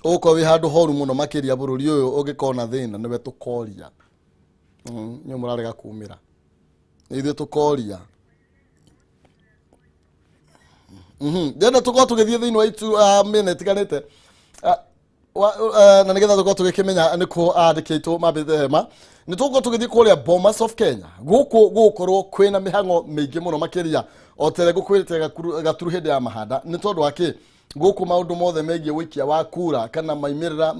Ũgũkorwo wĩ handũ horu mũno makĩria bũrũri ũyũ ũngĩkorwo na thĩna nĩwe tũkoria. Inyuĩ mũrarega kumĩra, nĩ ithuĩ tũkoria. Ndĩrenda tũkorwo tũgĩthiĩ thĩinĩ wa itu mĩena ĩtiganĩte, na nĩgetha tũkorwo tũgĩkĩmenya nĩkũ andĩki aitũ mambĩte hema. Nĩ tũgũkorwo tũgĩthiĩ kũrĩa Bomas of Kenya. Gũkũ gũgũkorwo kwĩna mĩhang'o mĩingĩ mũno makĩria, o ta ũrĩa ngũkwĩrĩte gaturu hĩndĩ ya mahanda. Nĩ tondũ wa kĩ? Gũkũ maũndũ mothe megiĩ ũikia wa kura kana maimĩrĩra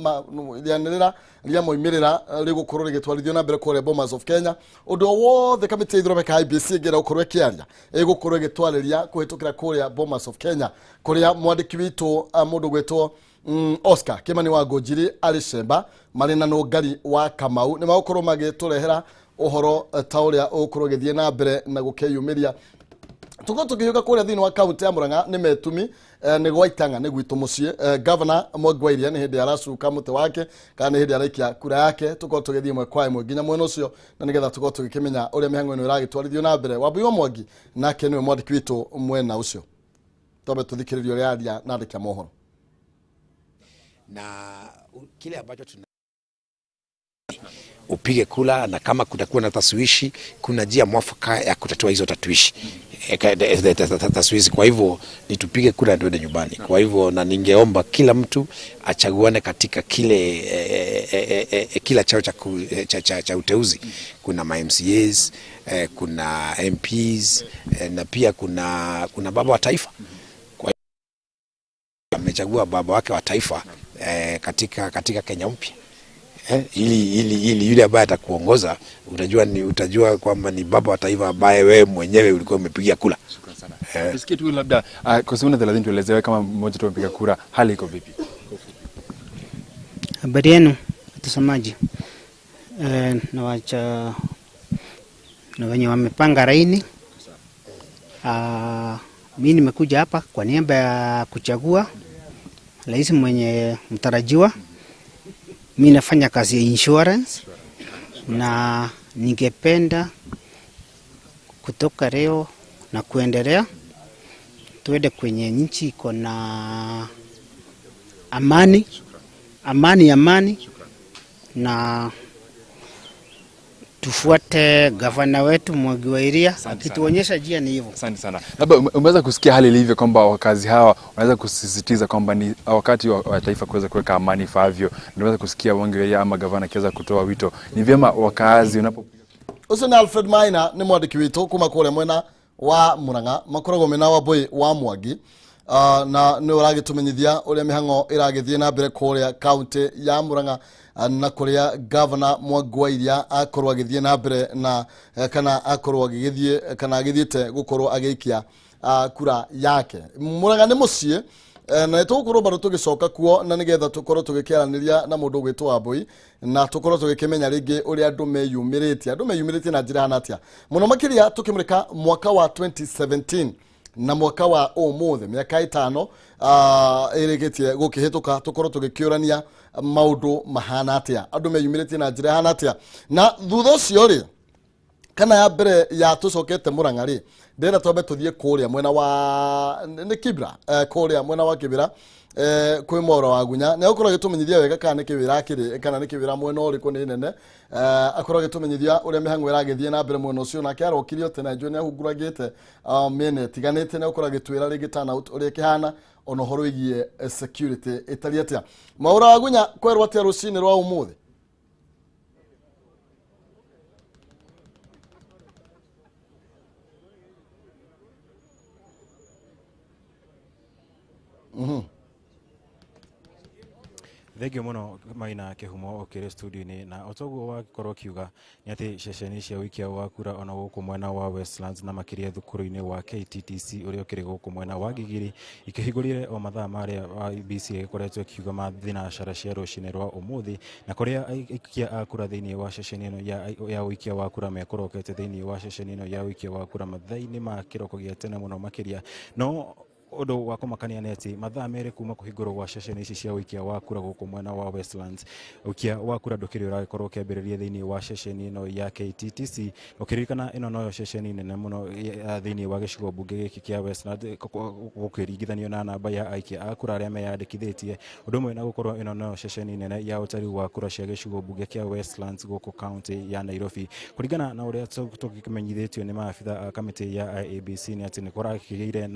rĩanĩrĩra rĩa moimĩrĩra rĩgũkorwo rĩgĩtwarithio na mbere kũrĩa Bomas of Kenya. Ũndũ o wothe kamĩtĩ ya ithurano ya IEBC ĩngĩenda gũkorwo ĩkĩaria, ĩgũkorwo ĩgĩtwarĩria kũhĩtũkĩra kũrĩa Bomas of Kenya, kũrĩa mwandĩki witũ mũndũ gwĩtwo Oscar Kimani wa Ngũnjiri arĩ Cemba marĩ na Nũngari wa Kamau nĩ magũkorwo magĩtũrehera ũhoro ta ũrĩa ũgũkorwo ũgĩthiĩ na mbere na gũkĩyumĩria. Tũkorwo tũkĩhiũka kũrĩa thĩinĩ wa kaunti ya Murang'a nĩ metumi, nĩ gwa Itang'a nĩ gwitũ mũciĩ. Governor Mwangi wa Iria nĩ hĩndĩ aracuka mũtĩ wake kana nĩ hĩndĩ araikia kura yake. Tũkorwo tũgĩthiĩ ĩmwe kwa ĩmwe nginya mwena ũcio na nĩgetha tũkorwo tũgĩkĩmenya ũrĩa mĩhang'o ĩno ĩragĩtwarithio na mbere. Wambui wa Mwangi nake nĩwe mwandĩki witũ mwena ũcio. Twambe tũthikĩrĩrie ũrĩa aria na andĩki a mohoro. Na kile ambacho tuna upige kula, na kama kutakuwa na taswishi, kuna njia mwafaka ya kutatua hizo tatuishi, taswishi. Kwa hivyo ni tupige kula tuende nyumbani. Kwa hivyo na ningeomba kila mtu achaguane katika kile kila chao cha uteuzi. Kuna ma MCAs, kuna MPs, na pia kuna baba wa taifa. Kwa hivyo amechagua baba wake wa taifa katika Kenya mpya. Ili yule ambaye atakuongoza utajua kwamba ni baba wa taifa ambaye wewe mwenyewe ulikuwa umepigia kura. Shukrani sana. Tusikie tu labda kwa sekunde 30 tuelezewe kama mmoja tu amepiga kura, hali iko vipi? Habari yenu watazamaji. Na wacha na wenye wamepanga laini. Mimi nimekuja hapa kwa niaba ya kuchagua rais mwenye mtarajiwa. Mimi nafanya kazi ya insurance na ningependa kutoka leo na kuendelea tuende kwenye nchi iko na amani, amani, amani, na tufuate gavana wetu Mwangi wa Iria akituonyesha njia ni hivyo. Asante sana. Labda umeweza kusikia hali ilivyo kwamba wakazi hawa wanaweza kusisitiza kwamba ni wakati wa taifa kuweza kuweka amani ifaavyo. Unaweza kusikia Mwangi wa Iria ama gavana akiweza kutoa wito. Ni vyema wakazi unapo Ucio ni Alfred Maina, ni mwandiki witũ kuma kũrĩa mwena wa Murang'a, makoragwo mena Wambui wa Mwangi. Na nĩ ũragĩtũmenyithia ũrĩa mĩhang'o ĩragĩthiĩ na mbere kũrĩa kaunti ya Murang'a, na kũrĩa Governor Mwangi wa Iria akorwo agĩthiĩ na mbere na kana akorwo agĩgĩthiĩ kana agĩthiĩte gũkorwo agĩikia kura yake. Murang'a nĩ mũciĩ, na nĩ tũgũkorwo bado tũgĩcoka kuo na nĩgetha tũkorwo tũgĩkĩaranĩria na mũndũ ũgwĩtwo Wambui na tũkorwo tũgĩkĩmenya rĩngĩ ũrĩa andũ meyumĩrĩtie, andũ meyumĩrĩtie na njĩra hana atĩa mũno makĩria tũkĩmũrĩka mwaka wa 2017 na mwaka wa ũmũthĩ, mĩaka 5 ĩrĩkĩtie gũkĩhĩtũka, tũkorwo tũgĩkĩũrania maũndũ mahana atĩa, andũ meyumĩrĩtie na njĩra hana atĩa. Na thutha ũcio rĩ, kana ya mbere ya tũcokete Murang'a rĩ, ndĩrenda twambe tũthiĩ kũrĩa mwena wa nĩ Kibra, kũrĩa mwena wa Kibra, kwĩ Mwaura wa Gunya. Nĩ agũkorwo agĩtũmenyithia wega kana nĩ kĩwĩra akĩrĩ kana nĩ kĩwĩra mwena ũrĩkũ nĩ nene. Akorwo agĩtũmenyithia ũrĩa mĩhang'o ĩragĩthiĩ na mbere mwena ũcio, nake arokire tene, njũĩ nĩ ahungurangĩte mĩena ĩtiganĩte, nĩ agũkorwo agĩtwĩra rĩngĩ turnout ũrĩa ĩkĩhana, ona ũhoro wĩgiĩ security ĩtariĩ atĩa. Mwaura wa Gunya, kwerwo atĩa rũcinĩ rwa ũmũthĩ? Thengio mũno Maina Kĩhumo ũkĩrĩ studio-inĩ, na o toguo wakorwo ũkiuga nĩ atĩ ceceni cia ũikia wa kura ona gũkũ mwena wa Westlands na makĩria thukuru-inĩ wa KTTC ũrĩa ũkĩrĩ gũkũ mwena wa Gigiri ikĩhingũrire o mathaa marĩa IEBC ĩkoretwo ĩkiuga ma thinacara cia rũcinĩ rwa ũmũthĩ, na kũrĩa aikia a kura thĩinĩ wa ceceni ĩno ya ũikia wa kura mekũrokete thĩinĩ wa ceceni ĩno ya ũikia wa kura mathaa-inĩ ma kĩroko gĩa tene mũno makĩria. No Ũndũ wa kũmakania nĩ atĩ mathaa 2 kuma kũhingũrwo gwa ceceni ici cia ũikia wa kura gũkũ mwena wa Westlands, ũikia wa kura ndũkĩrĩ ũragĩkorwo ũkĩambĩrĩria thĩinĩ wa ceceni ĩno ya KTTC. Ũkĩririkana ĩno noyo ceceni nene mũno thĩinĩ wa gĩcigo mbunge gĩkĩ kĩa Westlands, gũkĩringithanio na namba ya aikia a kura arĩa meyandĩkithĩtie, ũndũ ũmwe na gũkorwo ĩno noyo ceceni nene ya ũtari wa kura cia gĩcigo mbunge kĩa Westlands gũkũ kaunti ya Nairobi. Kũringana na ũrĩa tũkĩmenyithĩtio nĩ maabitha a kamĩtĩ ya IEBC nĩ atĩ nĩ kũrakĩgĩire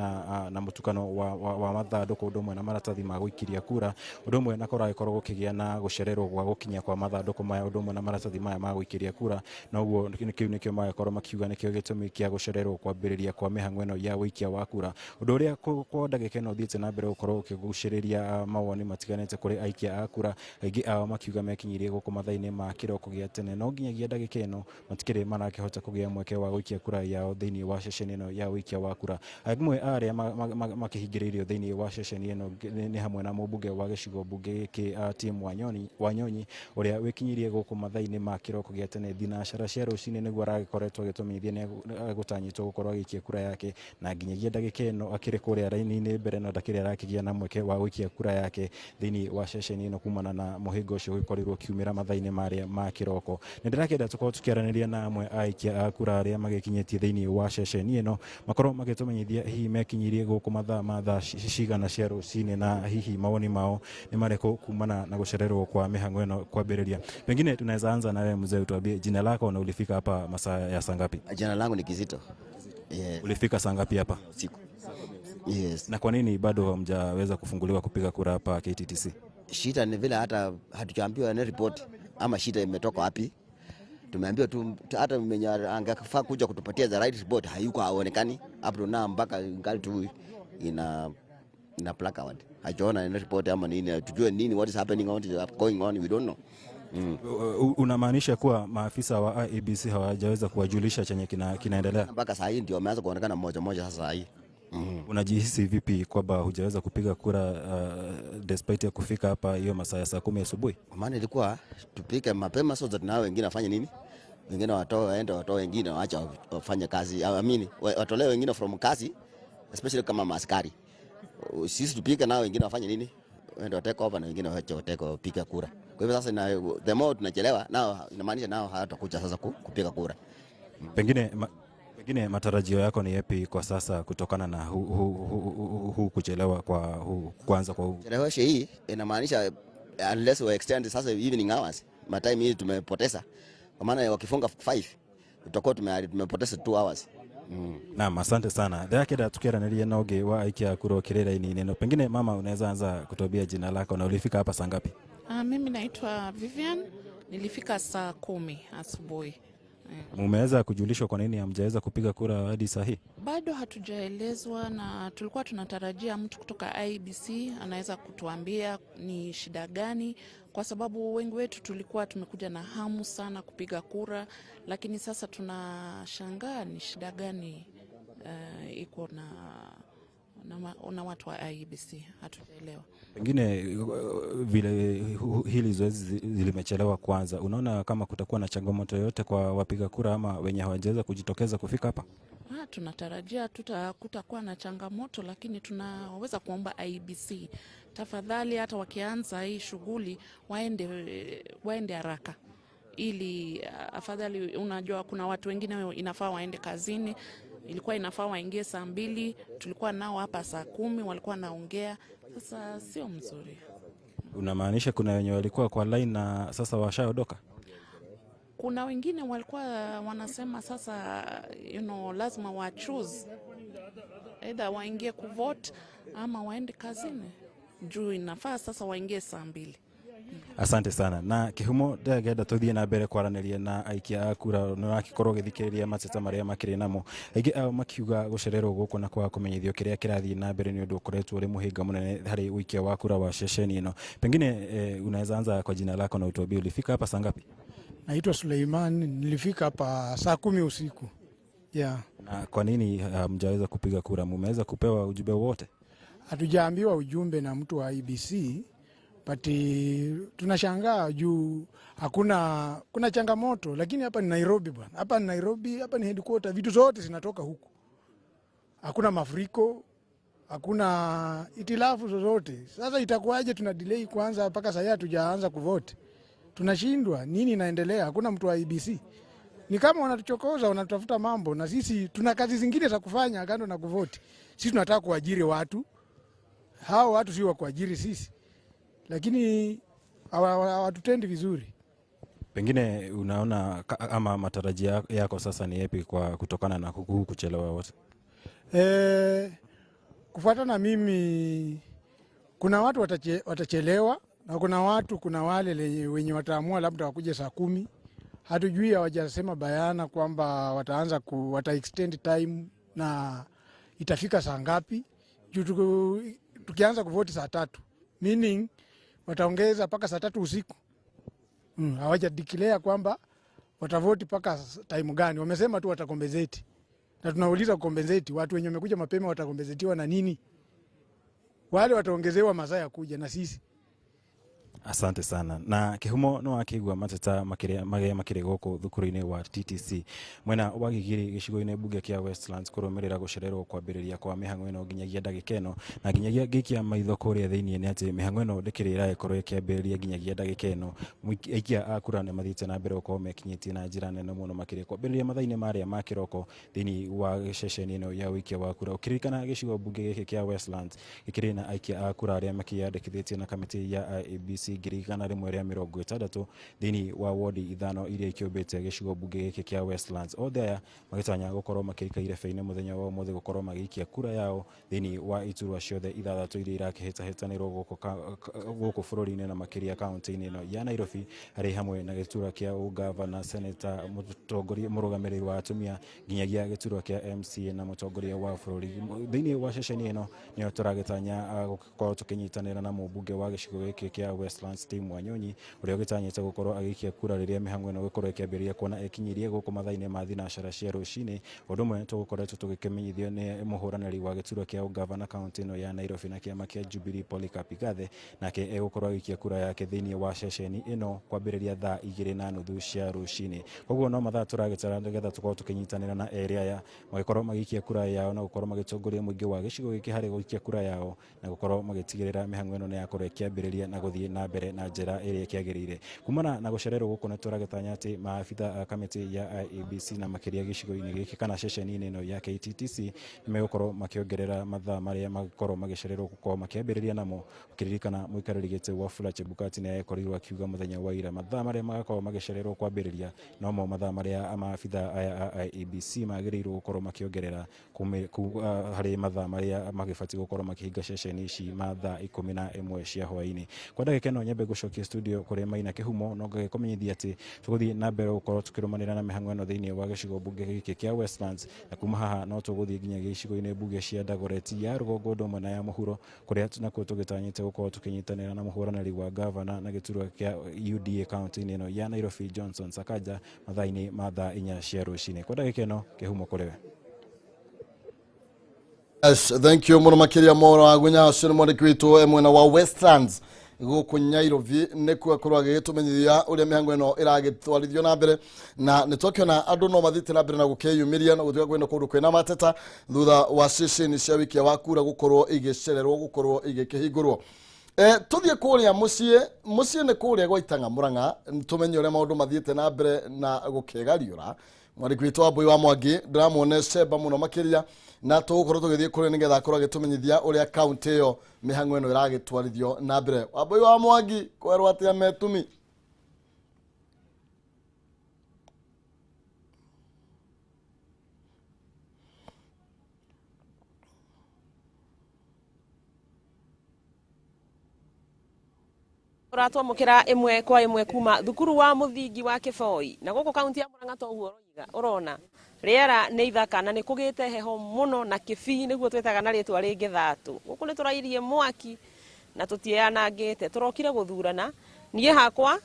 na mũtukano wa mathandũkũ, ũndũ ũmwe na maratathi ma gũikiria kura, ũndũ ũmwe na kũragĩkorwo gũkĩgĩa na gũcererwo gwa gũkinya kwa mathandũkũ maya, ũndũ ũmwe na maratathi maya ma gũikiria kura. Noguo kĩu nĩkĩo magĩkorwo makiuga nĩkĩo gĩtũmi kĩa gũcererwo kwambĩrĩria kwa mĩhang'o ĩno ya ũikia wa kura, ũndũ ũrĩa kwa ndagĩka ĩno ũthiĩte na mbere gũkorwo ũkĩgucĩrĩria mawoni matiganĩte kũrĩ aikia a kura, aingĩ ao makiuga mekinyirie gũkũ mathaa-inĩ ma kĩroko gĩa tene, no nginyagia ndagĩka ĩno matikĩrĩ marakĩhota kũgĩa mweke wa gũikia kura yao thĩinĩ wa ceceni ĩno ya ũikia wa kura. Amwe a arĩa makĩhingĩrĩirio thĩinĩ wa ceceni ĩno nĩ hamwe na mũmbunge wa gĩcigo mbunge gĩkĩ Tim Wanyonyi ũrĩa wĩkinyirie gũkũ mathaa-inĩ ma kĩroko gĩa tene thinacara cia rũcinĩ nĩguo aragĩkoretwo agĩtũmenyithia nĩ egũtanyĩtwo gũkorwo agĩikia kura yake, na nginyagia ndagĩka ĩno akĩrĩ kũrĩa raini-inĩ mbere no ndakĩrĩ arakĩgĩa na mweke wa gũikia kura yake thĩinĩ wa ceceni ĩno kumana na mũhĩnga ũcio ũgĩkorirwo ũkiumĩra mathaa-inĩ marĩa ma kĩroko. Nĩ ndĩrakĩenda tũkorwo tũkĩaranĩria na amwe a aikia a kura arĩa magĩkinyĩtie thĩinĩ wa ceceni ĩno, makorwo magĩtũmenyithia hihi mekinyirie gũkũ mathaa ma thaa cigana cia rũcinĩ, na hihi mawoni mao nĩ marĩkũ kumana na gũcererwo kwa mĩhang'o ĩno kwambĩrĩria. Pengine tunaweza anza na wewe mzee, utuambie jina lako na ulifika hapa masaa ya saa ngapi? Jina langu ni Kizito. Yes. Ulifika saa ngapi hapa? Usiku. Yes. Na kwa nini bado hamjaweza kufunguliwa kupiga kura hapa KTTC? Shida ni vile hata hatujaambiwa ni report ama shida imetoka wapi. Tumeambiwa tu hata mwenye angefaa kuja kutupatia the right report hayuko, haonekani up to now, mpaka ngali tu ina placard. Hajaona ni report ama nini, tujue nini, what is happening, what is going on, we don't know. Unamaanisha kuwa maafisa wa IEBC hawajaweza kuwajulisha chenye kinaendelea? Mpaka saa hii ndio wameanza kuonekana mmoja mmoja sasa hii. Unajihisi vipi kwamba hujaweza kupiga kura despite ya kufika hapa hiyo masaa ya saa 10 asubuhi? Kwa maana ilikuwa tupike mapema so that nao wengine wafanye nini? Wengine watoe waende, watoe wengine waacha wafanye kazi. I mean, watolewe wengine from kazi, especially kama maaskari. Sisi tupike nao wengine wafanye nini? Waende wateke over na wengine waache wateke wapige kura. Kwa hivyo sasa the more tunachelewa nao inamaanisha nao hawatakuja sasa kupiga kura. Pengine matarajio yako ni yapi kwa sasa kutokana na hu kuchelewa kwa kuanza kwa huu? Chelewesho hii inamaanisha unless we extend sasa evening hours, matime hii tumepoteza. Kwa maana wakifunga 5 tutakuwa tumepoteza 2 hours. Naam, asante sana. Ndĩrakĩenda tukiaranĩria na ũngĩ wa aikia kura ũkĩrĩ raini-inĩ ĩno. Pengine mama, unaweza anza kutuambia jina lako na ulifika hapa saa ngapi? Mimi naitwa Vivian, nilifika saa 10 asubuhi. Mumeweza kujulishwa kwa nini hamjaweza kupiga kura hadi saa hii? Bado hatujaelezwa, na tulikuwa tunatarajia mtu kutoka IEBC anaweza kutuambia ni shida gani, kwa sababu wengi wetu tulikuwa tumekuja na hamu sana kupiga kura, lakini sasa tunashangaa ni shida gani iko na watu wa IEBC, hatujaelewa. Pengine vile hili zoezi limechelewa kwanza, unaona kama kutakuwa na changamoto yoyote kwa wapiga kura ama wenye hawajaweza kujitokeza kufika hapa? Tunatarajia kutakuwa na changamoto, lakini tunaweza kuomba IEBC tafadhali, hata wakianza hii shughuli waende haraka, ili afadhali. Unajua kuna watu wengine inafaa waende kazini, ilikuwa inafaa waingie saa 2, tulikuwa nao hapa saa 10 walikuwa naongea, sasa sio mzuri. Unamaanisha kuna wenye walikuwa kwa line na sasa washaondoka? Kuna wengine walikuwa wanasema sasa lazima wa choose either waingie kuvote ama waende kazini, juu inafaa sasa waingie saa 2. Asante sana. Na Kihumo, ndĩrenda tũthiĩ na mbere kwaranĩria na aikia a kura, nĩ ũrakorwo ũgĩthikĩrĩria mateta marĩa makĩrĩ namo, aingĩ ao makiuga gũcererwo gũkũ na kwaga kũmenyithio kĩrĩa kĩrathiĩ na mbere nĩ ũndũ ũkoretwo ũrĩ mũhĩnga mũnene harĩ ũikia wa kura wa ceceni ĩno. Pengine unaweza anza kwa jina lako na utuambie ulifika hapa saa ngapi? Naitwa Suleiman, nilifika hapa saa 10 usiku. Yeah. Na kwa nini hamjaweza kupiga kura? Mumeweza kupewa ujumbe wowote? Hatujaambiwa ujumbe na mtu wa IEBC. But tunashangaa juu hakuna, kuna changamoto, lakini hapa ni Nairobi bwana. Hapa ni Nairobi, hapa ni headquarter, vitu zote zinatoka huku. Hakuna mafuriko, Hakuna itilafu zozote. Sasa itakuwaje tuna delay kwanza mpaka sasa hatujaanza kuvote? Tunashindwa, nini inaendelea? Hakuna mtu wa IEBC. Ni kama wanatuchokoza, wanatafuta mambo, na sisi tuna kazi zingine za kufanya kando na kuvoti. Sisi tunataka kuajiri watu, hao watu si wa kuajiri sisi, lakini hawatutendi vizuri. Pengine unaona ama matarajio yako sasa ni yapi kwa kutokana na kuchelewa wote? Kufuatana mimi, kuna watu watachelewa na kuna wale wenye wataamua labda wakuje saa 10. Hatujui, hawajasema bayana kwamba wataanza wata extend time na itafika saa ngapi. Juu tukianza kuvoti saa 3, meaning wataongeza mpaka saa 3 usiku. Hawaja declare kwamba watavoti mpaka time gani. Wamesema tu watakompensate. Na tunauliza compensate watu wenye wamekuja mapema watakompensatiwa na nini? Wale wataongezewa masaa ya kuja na sisi. Asante sana. Na Kihumo no akigwa mateta maria makiri guku thukuru-ini wa TTC mwena wa Gigiri gicigo-ini bunge kia Westlands kurumirira gucererwo kwambiriria kwa mihango ino nginyagia ndagika ino, na nginyagia ngikia maitho kuria thiini ni ati mihango ino ndikiri irakorwo ikiambiriria nginyagia ndagika ino. Aikia a kura ni mathiite na mbere gukorwo mekinyitie na njira nene muno makiria kwambiriria mathaa-ini maria ma kiroko thiini wa ceceni ino ya wikia wa kura. Ukiririkana gicigo bunge giki kia Westlands gikiri na aikia a kura aria makiyandikithitie na kamiti ya IEBC 160 thiini wa wodi 5 iria ikiumbite gicigo bunge giki kia Westlands. Othe aya magitanya gukorwo makirika irebe-ini muthenya wa umuthi gukorwo magiikia kura yao thiini wa iturwa ciothe 6 iria irakihĩtahĩtanĩrwo guku bũrũri-inĩ na makiria kaunti-inĩ ĩno ya Nairobi, harĩ hamwe na gĩturwa kĩa ũgavana, seneta, mũtongoria mũrũgamĩrĩri wa atumia nginyagia gĩturwa kĩa MCA na mũtongoria wa bũrũri. Thiini wa ceceni ĩno nĩyo tũragĩtanya gũkorwo tũkĩnyitanĩra na mũmbunge wa gĩcigo gĩkĩ kĩa Westlands Tim Wanyonyi ũrĩa ũgĩtanyĩte gũkorwo agĩikia kura rĩrĩa mĩhang'o ĩno gũkorwo ĩkĩambĩrĩria kuona ĩkinyirie gũkũ mathaa-inĩ ma thinacara cia rũcinĩ. Ũndũ ũmwe tũgũkoretwo tũgĩkĩmenyithio nĩ mũhũranĩri wa gĩturwa kĩa ũgavana kaunti ĩno ya Nairobi na kĩama kĩa Jubilee Polycarp Igathe, nake egũkorwo agĩikia kura yake thĩinĩ wa ceceni ĩno kwambĩrĩria thaa 2:30 cia rũcinĩ. Koguo no mathaa tũragĩtara nĩgetha tũkorwo tũkĩnyitanĩra na erĩ aya magĩkorwo magĩikia kura yao na gũkorwo magĩtongoria mũingĩ wa gĩcigo gĩkĩ harĩ gũikia kura yao na gũkorwo magĩtigĩrĩra mĩhang'o ĩno nĩ yakorwo ĩkĩambĩrĩria na gũthiĩ na mbere na njĩra ĩrĩa ĩkĩagĩrĩire. Kumana na gũcererwo gũkũ nĩ tũragĩtanya atĩ maabitha a kamĩtĩ ya IEBC na makĩria gĩcigo-inĩ gĩkĩ kana ceceni-inĩ ĩno ya KTTC nĩmegũkorwo makĩongerera mathaa marĩa magĩkorwo magĩcererwo gũkorwo makĩambĩrĩria namo. Ũkĩririkana mũikarĩri gĩtĩ Wafula Chebukati nĩ akorirwo akiuga mũthenya wa ira mathaa marĩa magakorwo magĩcererwo kwambĩrĩria nomo mathaa marĩa maabitha aya a IEBC magĩrĩirwo gũkorwo makĩongerera harĩ mathaa marĩa magĩbatiĩ gũkorwo makĩhinga ceceni ici ma thaa 11 cia hwaĩ-inĩ. Kwa ndagĩka ĩno nyambe gũcokia studio kũrĩ Maina Kĩhumo no ngagĩkũmenyithia atĩ tũgũthiĩ na mbere gũkorwo tũkĩrũmanĩra na mĩhang'o ĩno thĩinĩ wa gĩcigo bunge gĩkĩ kĩa Westlands, na kuma haha no tũgũthiĩ nginya gĩcigo-inĩ bunge cia Dagoretti ya rũgongo ũndũ ũmwe na ya mũhuro kũrĩa nakuo tũgĩtanyĩte gũkorwo tũkĩnyitanĩra na mũhũranĩri wa gavana na gĩturwa kĩa UDA kaunti-inĩ ĩno ya Nairobi Johnson Sakaja mathaa-inĩ ma thaa 4 cia rũcinĩ. Kwa ndagĩka ĩno Kĩhumo kũrĩ we. Yes, thank you muno makiria moro agunya ũcio nĩ mwandĩki witũ mwena wa Westlands gũkũ Nairobi nĩkuo akorwo agĩgĩtũmenyithia ũrĩa mĩhango ĩno ĩragĩtwarithio na mbere, na nĩ twakĩona andũ no mathiĩte na mbere na gũkĩyumĩria na gũtuĩka kwĩna kũndũ kwĩna mateta thutha wa ceceni cia wikia wa kura gũkorwo igĩcererwo gũkorwo igĩkĩhingũrwo. Tũthiĩ kũrĩa mũciĩ nĩ kũrĩa gwa Itang'a Mũrang'a tũmenye ũrĩa maũndũ mathiĩte na mbere na gũkĩgariũra. Mwandĩki witũ wa Mbui wa Mwangi ndĩramuone cemba mũno makĩria, na tũgũkorwo tũgĩthiĩ kũrĩa nĩgetha akorwo agĩtũmenyithia ũrĩa kaunti ĩyo mĩhang'o ĩno ĩragĩtwarithio na mbere. Wambui wa Mwangi, kwerwo atĩa metumi? Ũratwamũkĩra ĩmwe kwa ĩmwe kuma thukuru wa mũthingi wa Kĩboi na gũkũ kaunti ya Murang'a toguo ũroiga ũrona rĩera nĩ ithaka na nĩ kũgĩte heho mũno na kĩbii nĩguo twĩtaga na rĩtwa rĩngĩ thatũ. Gũkũ nĩ tũrairie mwaki na tũtianangĩte, tũrokire gũthurana. Niĩ hakwa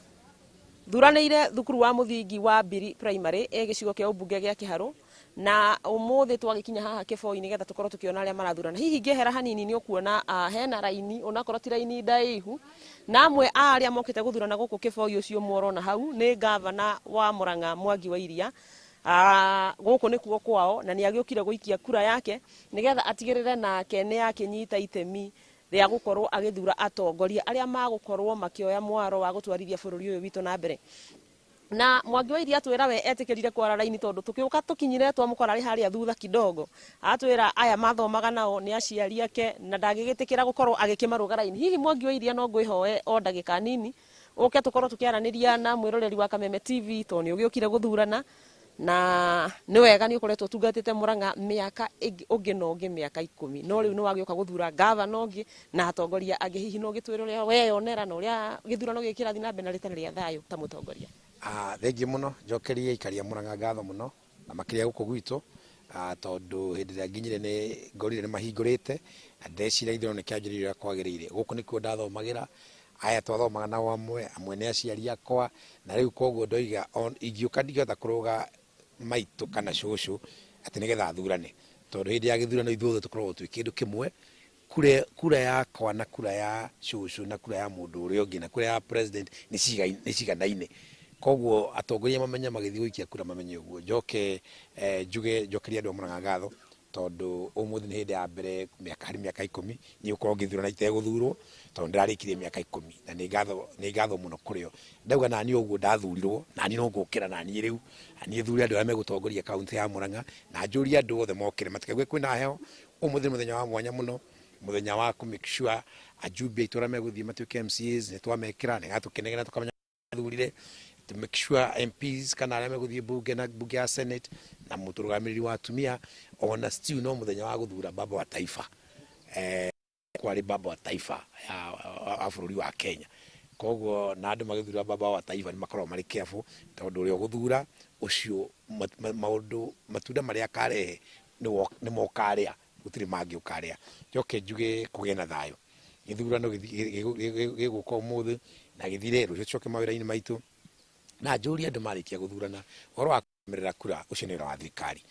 thuranĩire thukuru wa mũthingi wa Mbiri Primary ĩ gĩcigo kĩa ũmbunge gĩa Kĩharũ, na ũmũthĩ twagĩkinya haha Kĩboi nĩgetha tũkorwo tũkĩona arĩa marathurana. Hihi ngĩehera hanini nĩ ũkuona hena raini, onakorwo ti raini ndaihu, na amwe a arĩa mokĩte gũthurana gũkũ Kĩboi ũcio ũmwe ũrona hau nĩ gavana wa Murang'a Mwangi wa Iria. Gũkũ nĩkuo kwao na nĩ agĩũkire gũikia kura yake nĩgetha atigĩrĩre nake nĩ akĩnyita itemi rĩa gũkorwo agĩthura atongoria arĩa magũkorwo makĩoya mwaro wa gũtwarithia bũrũri ũyũ witũ na mbere. Na Mwangi wa Iria atwĩra we etĩkĩrire kwara raini tondũ tũkĩũka tũkinyire twamũkora arĩ harĩa thutha kidogo, atwĩra aya mathomaga nao nĩ aciari ake na ndangĩgĩtĩkĩra gũkorwo agĩkĩmarũga raini. Hihi Mwangi wa Iria no ngwĩhoe o ndagĩka nini ũke tũkorwo tũkĩaranĩria na mwĩroreri wa Kameme TV tondũ nĩ ũgĩũkire gũthurana na nĩ wega nĩ ũkoretwo ũtungatĩte Murang'a mĩaka ũngĩ na ũngĩ mĩaka 10, no rĩu nĩ wagĩũka gũthura gavana ũngĩ na atongoria angĩ. Hihi no ũgĩtwĩre ũrĩa weyonera na ũrĩa gĩthurano gĩkĩ kĩrathiĩ na mbere na rĩtarĩ rĩa thayũ ta mũtongoria? Thengiũ mũno, njokerie ikaria Murang'a ngatho mũno na makĩria gũkũ gwitũ, tondũ hĩndĩ ĩrĩa nginyire nĩ ngorire nĩ mahingũrĩte na ndeciria gĩthurano nĩ kĩanjĩrĩirie ũrĩa kwagĩrĩire. Gũkũ nĩkuo ndathomagĩra, aya twathomaga nao amwe, amwe nĩ aciari akwa, na rĩu koguo ndoiga ingĩũka ndingĩhota kũrũga maitũ kana cũcũ atĩ nĩgetha thurane, tondũ hĩndĩ ya gĩthurano ithuothe tũkoragwo twĩ kĩndũ kĩmwe. Kura yakwa na kura ya cũcũ na kura ya mũndũ ũrĩa ũngĩ na kura ya president nĩ ciganaine. Koguo atongoria mamenye magĩthiĩ gũikia kura mamenye ũguo. Njoke njuge njokerie andũ a Murang'a ngatho tondũ ũmũthĩ nĩ hĩndĩ ya mbere harĩ mĩaka 10 niĩ gũkorwo ngĩthurana itegũthurwo, tondũ ndĩrarĩkirie mĩaka 10 na nĩ ngatho mũno kũrĩ o. Ndauga naniĩ ũguo ndathurirwo, naniĩ no ngũkĩra naniĩ rĩu, naniĩ thure andũ arĩa megũtongoria kaunti ya Murang'a, na njũrie andũ othe mokĩre matikaigue kwĩna heho. Ũmũthĩ nĩ mũthenya wa mwanya mũno, mũthenya wa kũ make sure ajumbe aitũ arĩa megũthiĩ matuĩke MCAs nĩ twamekĩra, nĩgetha tũkenegera tũkamenya thurire, to make sure MPs kana arĩa megũthiĩ bunge na bunge ya Senate na mũtũrũgamĩrĩri wa atumia, ona still no mũthenya wa gũthura baba wa taifa. Kwarĩ baba wa taifa ya bũrũri wa Kenya. Koguo na andũ magĩthura baba wa taifa nĩ makoragwo marĩ careful, tondũ ũrĩa ũgũthura ũcio maũndũ matunda marĩa akarehe nĩ mokarĩa, gũtirĩ mangĩ ũkarĩa. Njoke njuge kũgĩe na thayũ. Gĩthurano gĩgũka ũmũthĩ na gĩthire rũciũ tũcoke mawĩra-inĩ maitũ. Na njũrie andũ marĩkia gũthurana ũhoro wa kũrũmĩrĩra kura, ũcio nĩ wĩra wa thirikari.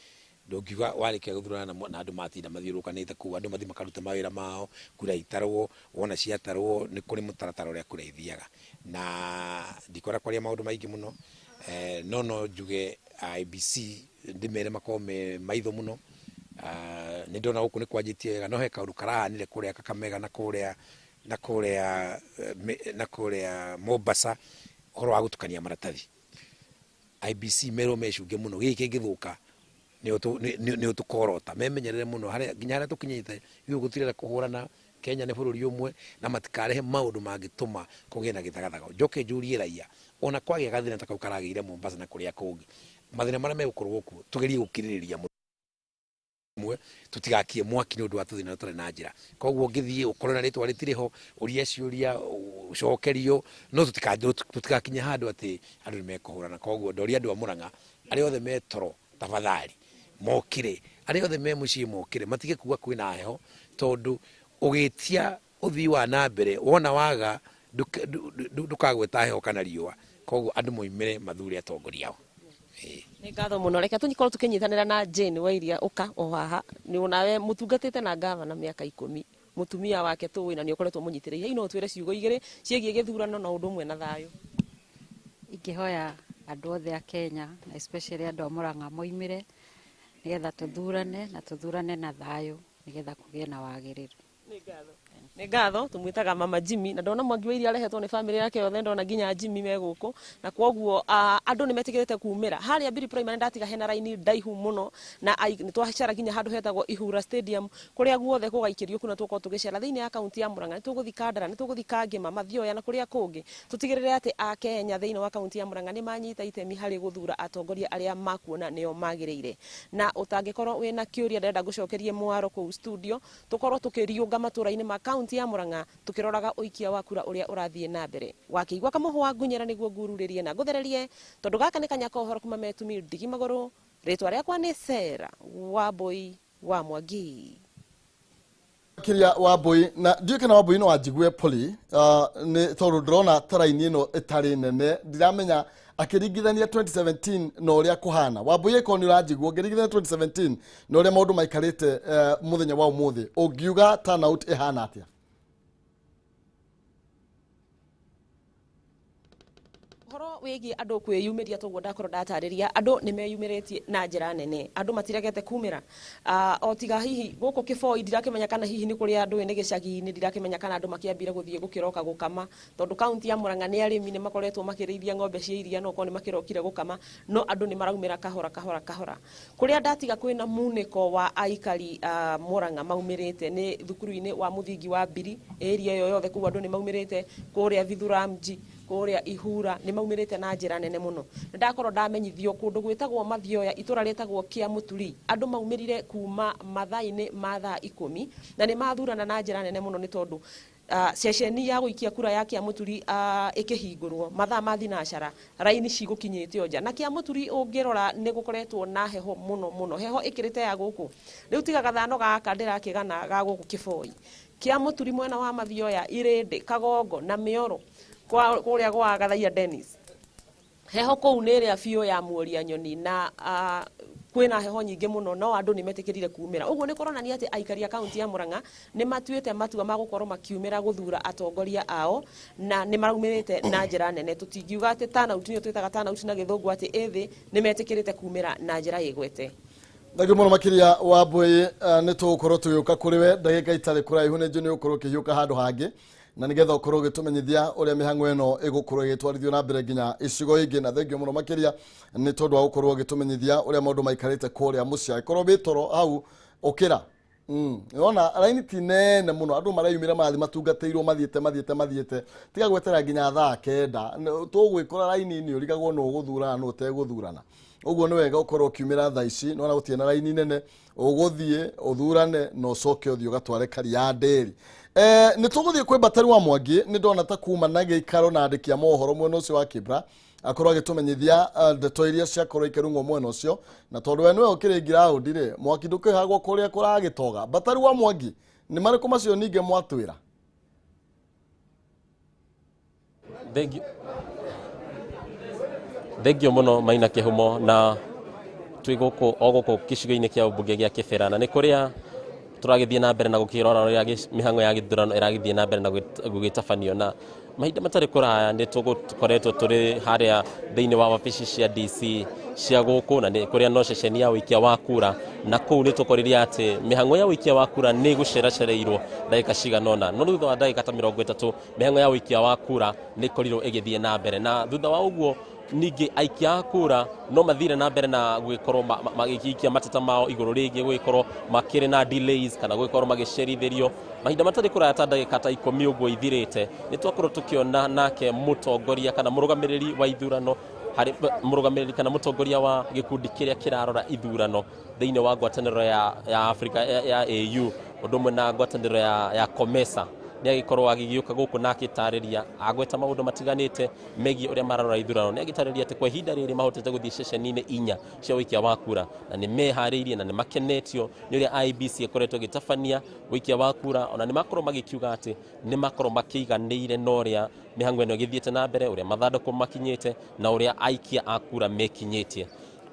Ndũngiuga warĩkia gũthurana na andũ matinda mathiũrũrũkanĩte kũu, andũ mathiĩ makarute mawĩra mao, kura itarwo, wona ciatarwo nĩ kũrĩ mũtaratara ũrĩa kura ithiaga. Na ndikwenda kwaria maũndũ maingĩ mũno, no njuge IEBC ndĩmere makorwo me maitho mũno. Nĩ ndona gũkũ nĩ kwanjĩtie wega, no he kaũndũ karahanire kũrĩa Kakamega na kũrĩa, na kũrĩa, na kũrĩa Mombasa, ũhoro wa gũtukania maratathi. IEBC merwo mecunge mũno, gĩkĩ kĩngĩthũka nĩ ũtũkorota. Memenyerere mũno nginya harĩa tũkinyĩte, ithuĩ gũtirenda kũhũrana. Kenya nĩ bũrũri ũmwe na matikarehe maũndũ mangĩtũma kũgĩe na gĩthagathago. Njoke njũrie raia, ona kwagĩa gathĩna ta kau karagĩire Mombasa na kũrĩa kũngĩ, mathĩna marĩa megũkorwo kuo tũgerie gũkirĩrĩria mũno, tũtigakie mwaki nĩ ũndũ wa tũthĩna tũtarĩ na njĩra. Koguo ũngĩthiĩ ũkorwo na rĩtwa rĩtirĩ ho, ũrie ciũria, ũcokerio, no tũtigakinye handũ atĩ andũ nĩ mekũhũrana. Koguo ndoria andũ a Murang'a arĩa othe me toro, tafadhali mokire, arĩa othe me mũciĩ mokire, matige kuga kwĩna heho, tondũ ũgĩtia ũthii wa na mbere wona waga ndũkagweta heho kana riũa. Koguo andũ moimĩre mathure atongoria ao. Nĩ ngatho mũno. Reke tũkorwo tũkĩnyitanĩra na Jane wa Iria ũka o haha, nĩ onawe mũtungatĩte na gavana mĩaka 10, mũtumia wake tũĩ na nĩ ũkoretwo mũnyitĩrĩire. Hihi no ũtwĩre ciugo igĩrĩ ciĩgiĩ gĩthurano na ũndũ ũmwe na thayũ? Ingĩhoya andũ othe a Kenya, especially andũ a Murang'a moimĩre nĩgetha tũthurane na tũthurane na thayũ nĩgetha kũgĩe na wagĩrĩru. Nĩ ngatho. Tũmwĩtaga Mama Jimmy, na ndona Mwangi wa Iria arehetwo nĩ family yake yothe, ndona nginya Jimmy me gũkũ, na kwoguo andũ nĩ metĩkĩrĩte kumĩra harĩa Mbiri Primary. Ndatiga hena raini ndaihu mũno na nĩ twacera nginya handũ hetagwo Ihura Stadium, kũrĩa guothe gũgaikĩrio kuna tũkorwo tũgĩcera thĩinĩ ya kaunti ya Murang'a. Nĩ tũgũthiĩ Kandara, nĩ tũgũthiĩ Kangema, Mathioya na kũrĩa kũngĩ, tũtigĩrĩre atĩ a Kenya thĩinĩ wa kaunti ya Murang'a nĩ manyita itemi harĩ gũthura atongoria arĩa makuona nĩo magĩrĩire. Na ũtangĩkorwo wĩna kĩũria ndĩrenda ngũcokerie mwaro kũu studio, tũkorwo tũkĩriũnga matũra-inĩ ma kaunti ya Murang'a tũkĩroraga ũikia wa kura ũrĩa ũrathiĩ na mbere. Wakĩigua kamũhwa ngunyĩra nĩguo ngururĩrie na ngũthererie, tondũ gaka nĩ kanya ka ũhoro kuma Metumi ndigi magũrũ. Rĩtwa rĩakwa nĩ Sarah Wambui wa Mwangi. Kiria Wambui, na ndiũĩ kana Wambui no anjigue poli, nĩ tondũ ndĩrona ta raini ĩno ĩtarĩ nene, ndiramenya akĩringithania 2017 na ũrĩa kũhana. Wambui, ĩkorwo nĩ ũranjigua, ũngĩringithania 2017 na ũrĩa maũndũ maikarĩte mũthenya wa ũmũthĩ, ũngiuga turnout ĩhana atĩa? Ũhoro wĩgiĩ andũ kwĩyumĩria toguo ndakorwo ndatarĩria, andũ nĩ meyumĩrĩtie na njĩra nene, andũ matiregete kumĩra. O tiga hihi gũkũ Kĩboi ndirakĩmenya kana hihi nĩ kũrĩa andũ nĩ gĩcagi-inĩ, ndirakĩmenya kana andũ makĩambire gũthiĩ gũkĩroka gũkama, tondũ kaunti ya Murang'a nĩ arĩmi nĩ makoretwo makĩrĩithia ng'ombe cia iria, no korwo nĩ makĩrokire gũkama, no andũ nĩ maraumĩra kahora kahora kahora. Kũrĩa ndatiga kwĩna munĩko wa aikari a Murang'a maumĩrĩte nĩ thukuru-inĩ wa mũthingi wa Mbiri, area ĩyo yothe kũu andũ nĩ maumĩrĩte, kũrĩa Vithuramji, kũrĩa Ihura nĩ maumĩrĩte na njĩra nene mũno. Nĩ ndakorwo ndamenyithio kũndũ gwĩtagwo Mathioya, itũra rĩtagwo Kĩamũturi, andũ maumĩrire kuma mathaa-inĩ ma thaa 10 na nĩ mathurana na njĩra nene mũno, nĩ tondũ ceceni ya gũikia kura ya Kĩamũturi ĩkĩhingũrwo mathaa ma thinacara raini cigũkinyĩte o nja. Na Kĩamũturi ũngĩrora nĩ gũkoretwo na heho mũno mũno, heho ĩkĩrĩte ya gũkũ rĩu, tiga gathano gaka ndĩrakĩgana ga gũkũ Kĩboi. Kĩamũturi mwena wa Mathioya, Irĩndĩ, Kagongo na Mĩoro, kũrĩa gwa Gathaia Dennis, heho kũu nĩ ĩrĩa biũ ya muoria nyoni na kwĩna heho nyingĩ mũno, no andũ nĩ metĩkĩrire kumĩra. Ũguo nĩ kũronania atĩ aikari a kaunti ya Murang'a nĩ matuĩte matua ma gũkorwo makiumĩra gũthura atongoria ao na nĩ maraumĩrĩte na njĩra nene. Tũtingiuga atĩ turnout nĩyo twĩtaga turnout na gĩthũngũ atĩ ĩthĩ nĩ metĩkĩrĩte kumĩra na njĩra ĩgwete. Thengiũ mũno makĩria wa Mbui, nĩ tũgũkorwo tũgĩũka kũrĩ we ndagĩka itarĩ kũraihu, nĩ njũĩ nĩ ũgũkorwo ũkĩhiũka handũ hangĩ na nĩgetha ũkorwo ũgĩtũmenyithia ũrĩa mĩhang'o ĩno ĩgũkorwo ĩgĩtwarithio na mbere nginya icigo ingĩ. Na thengiũ mũno makĩria nĩ tondũ wa gũkorwo ũgĩtũmenyithia ũrĩa maũndũ maikarĩte kũrĩa mũciĩ. Angĩkorwo wĩ toro hau ũkĩra. Ona raini ti nene mũno, andũ mareyumĩra marathiĩ matungatĩirwo mathiĩte mathiĩte mathiĩte, tiga gwetera nginya thaa 9 tũgwĩkora raini-inĩ ũrigagwo nũ ũgũthurana nũ ũtegũthurana. Ũguo nĩ wega ũkorwo ũkiumĩra thaa ici, nĩwona gũtirĩ na raini nene, ũgũthiĩ ũthurane na ũcoke ũthiĩ ũgatware karia ndĩri. Nĩ tũgũthiĩ kwĩ Batari wa Mwangi, nĩ ndona ta kuma na gĩikaro na andĩki a mohoro mwena ũcio wa Kibra akorwo agĩtũmenyithia ndeto iria ciakorwo ikĩrung'wo mwena ũcio, na tondũ we nĩwe ũkĩrĩ ground rĩ, mwaki ndũkĩhagwo kũrĩa kũragĩtoga. Batari wa Mwangi, nĩ marĩkũ macio ningĩ mwatwĩra? Thengiũ, thengio mũno Maina Kĩhumo, na twĩ gũkũ o gũkũ gĩcigo-inĩ kĩa ũmbunge gĩa Kĩbera na nĩ kũrĩa tũragĩthiĩ na mbere na gũkĩrora ũrĩa mĩhang'o ya gĩthurano ĩragĩthiĩ na mbere na gũgĩtabanio. Na mahinda matarĩ kũraya nĩ tũkoretwo tũrĩ harĩa thĩinĩ wa wabici cia DC cia gũkũ na nĩ kũrĩa no ceceni ya ũikia wa kura, na kũu nĩ tũkoririe atĩ mĩhang'o ya ũikia wa kura nĩ gũceracereirwo ndagĩka cigana ũna, no thutha wa ndagĩka ta 30 mĩhang'o ya ũikia wa kura nĩ ĩkorirwo ĩgĩthiĩ na mbere. Na thutha wa ũguo ningĩ aikia a kura no mathire na mbere na gũgĩkorwo magĩikia mateta mao igũrũ rĩgiĩ gũgĩkorwo makĩrĩ na delays kana gũgĩkorwo magĩcerithĩrio. Mahinda matarĩ kũraya ta ndagĩka ta 10 ũguo ithirĩte, nĩ twakorwo tũkĩona nake mũtongoria kana mũrũgamĩrĩri wa ithurano harĩ mũrũgamĩrĩri kana mũtongoria wa gĩkundi kĩrĩa kĩrarora ithurano thĩinĩ wa ngwatanĩro ya Africa ya AU, ũndũ ũmwe na ngwatanĩro ya COMESA, nĩ agĩkorwo agĩgĩũka gũkũ na akĩtarĩria agweta maũndũ matiganĩte megiĩ ũrĩa mararora ithurano. Nĩ agĩtarĩria atĩ kwa ihinda rĩrĩ mahotete gũthiĩ ceceni-inĩ 4 cia ũikia wa kura na nĩ meharĩirie na nĩ makenetio nĩ ũrĩa IEBC ĩkoretwo ĩgĩtabania ũikia wa kura. Ona nĩ makorwo magĩkiuga atĩ nĩ makorwo makĩiganĩire na ũrĩa mĩhang'o ĩno ĩgĩthiĩte na mbere, ũrĩa mathandũkũ makinyĩte na ũrĩa aikia a kura mekinyĩtie.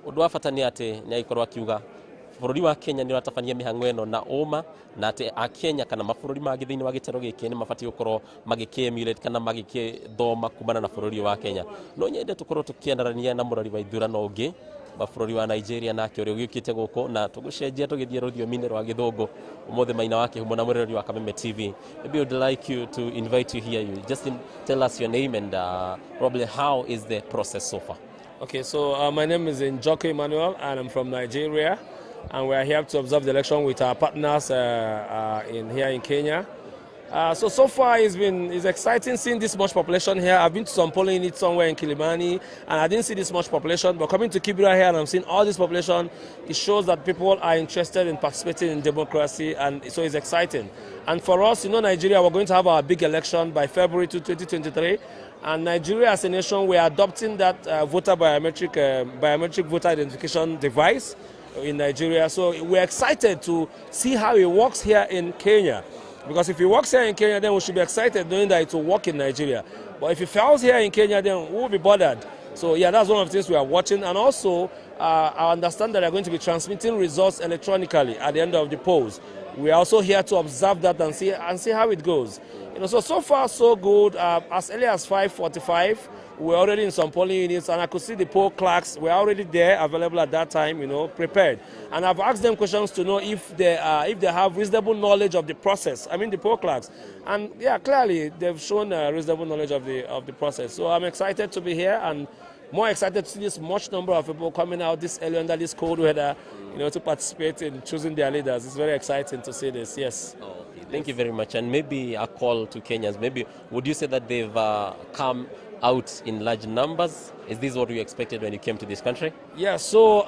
Ũndũ wa bata nĩ atĩ nĩ agĩkorwo akiuga bũrũri wa Kenya nĩ ũratabania mĩhang'o ĩno na ũma, na atĩ akenya kana mabũrũri mangĩ thĩinĩ wa gĩtarũ gĩkĩ nĩ mabatiĩ gũkorwo magĩkĩ-emulate kana magĩkĩthoma kumana na bũrũri wa Kenya. No nyende tũkorwo tũkĩanarania na mũrori wa ithurano ũngĩ wa bũrũri wa Nigeria, nake ũrĩa ũgĩũkĩte gũkũ, na tũgũcenjia tũgĩthiĩ rũthiomi-inĩ rwa gĩthũngũ ũmũthĩ. Maina wa Kĩhumo na mũrori wa Kameme TV. Maybe would like you to invite you here. You just tell us your name and probably how is the process so far. Okay, so my name is Njoku Emmanuel and I'm from Nigeria, and we are here to observe the election with our partners in here in Kenya. So far it's exciting seeing this much population here. I've been to some polling units somewhere in Kilimani and I didn't see this much population, but coming to Kibera here and I'm seeing all this population, it shows that people are interested in participating in democracy, and so it's exciting. And for us, Nigeria, we're going to have our big election by February 2023. And Nigeria as a nation, we are adopting that voter biometric voter identification device in Nigeria. So we're excited to see how it works here in Kenya. Because if it works here in Kenya, then we should be excited knowing that it will work in Nigeria. But if it fails here in Kenya, then we will be bothered. So yeah, that's one of the things we are watching. And also, I understand that they're going to be transmitting results electronically at the end of the polls. We are also here to observe that and see how it goes. So far so good. As early as 5:45, we were already in some polling units, and I could see the poll clerks were already there, available at that time, prepared. And I've asked them questions to know if they have reasonable knowledge of the process. I mean, the poll clerks. And yeah, clearly they've shown reasonable knowledge of the process. So I'm excited to be here and more excited to see this much number of people coming out this early under this cold weather, to participate in choosing their leaders. It's very exciting to see this. Yes. Oh, okay. Thank you very much. And maybe a call to Kenyans. Maybe would you say that they've come out in large numbers? Is this what you expected when you came to this country? Yeah, so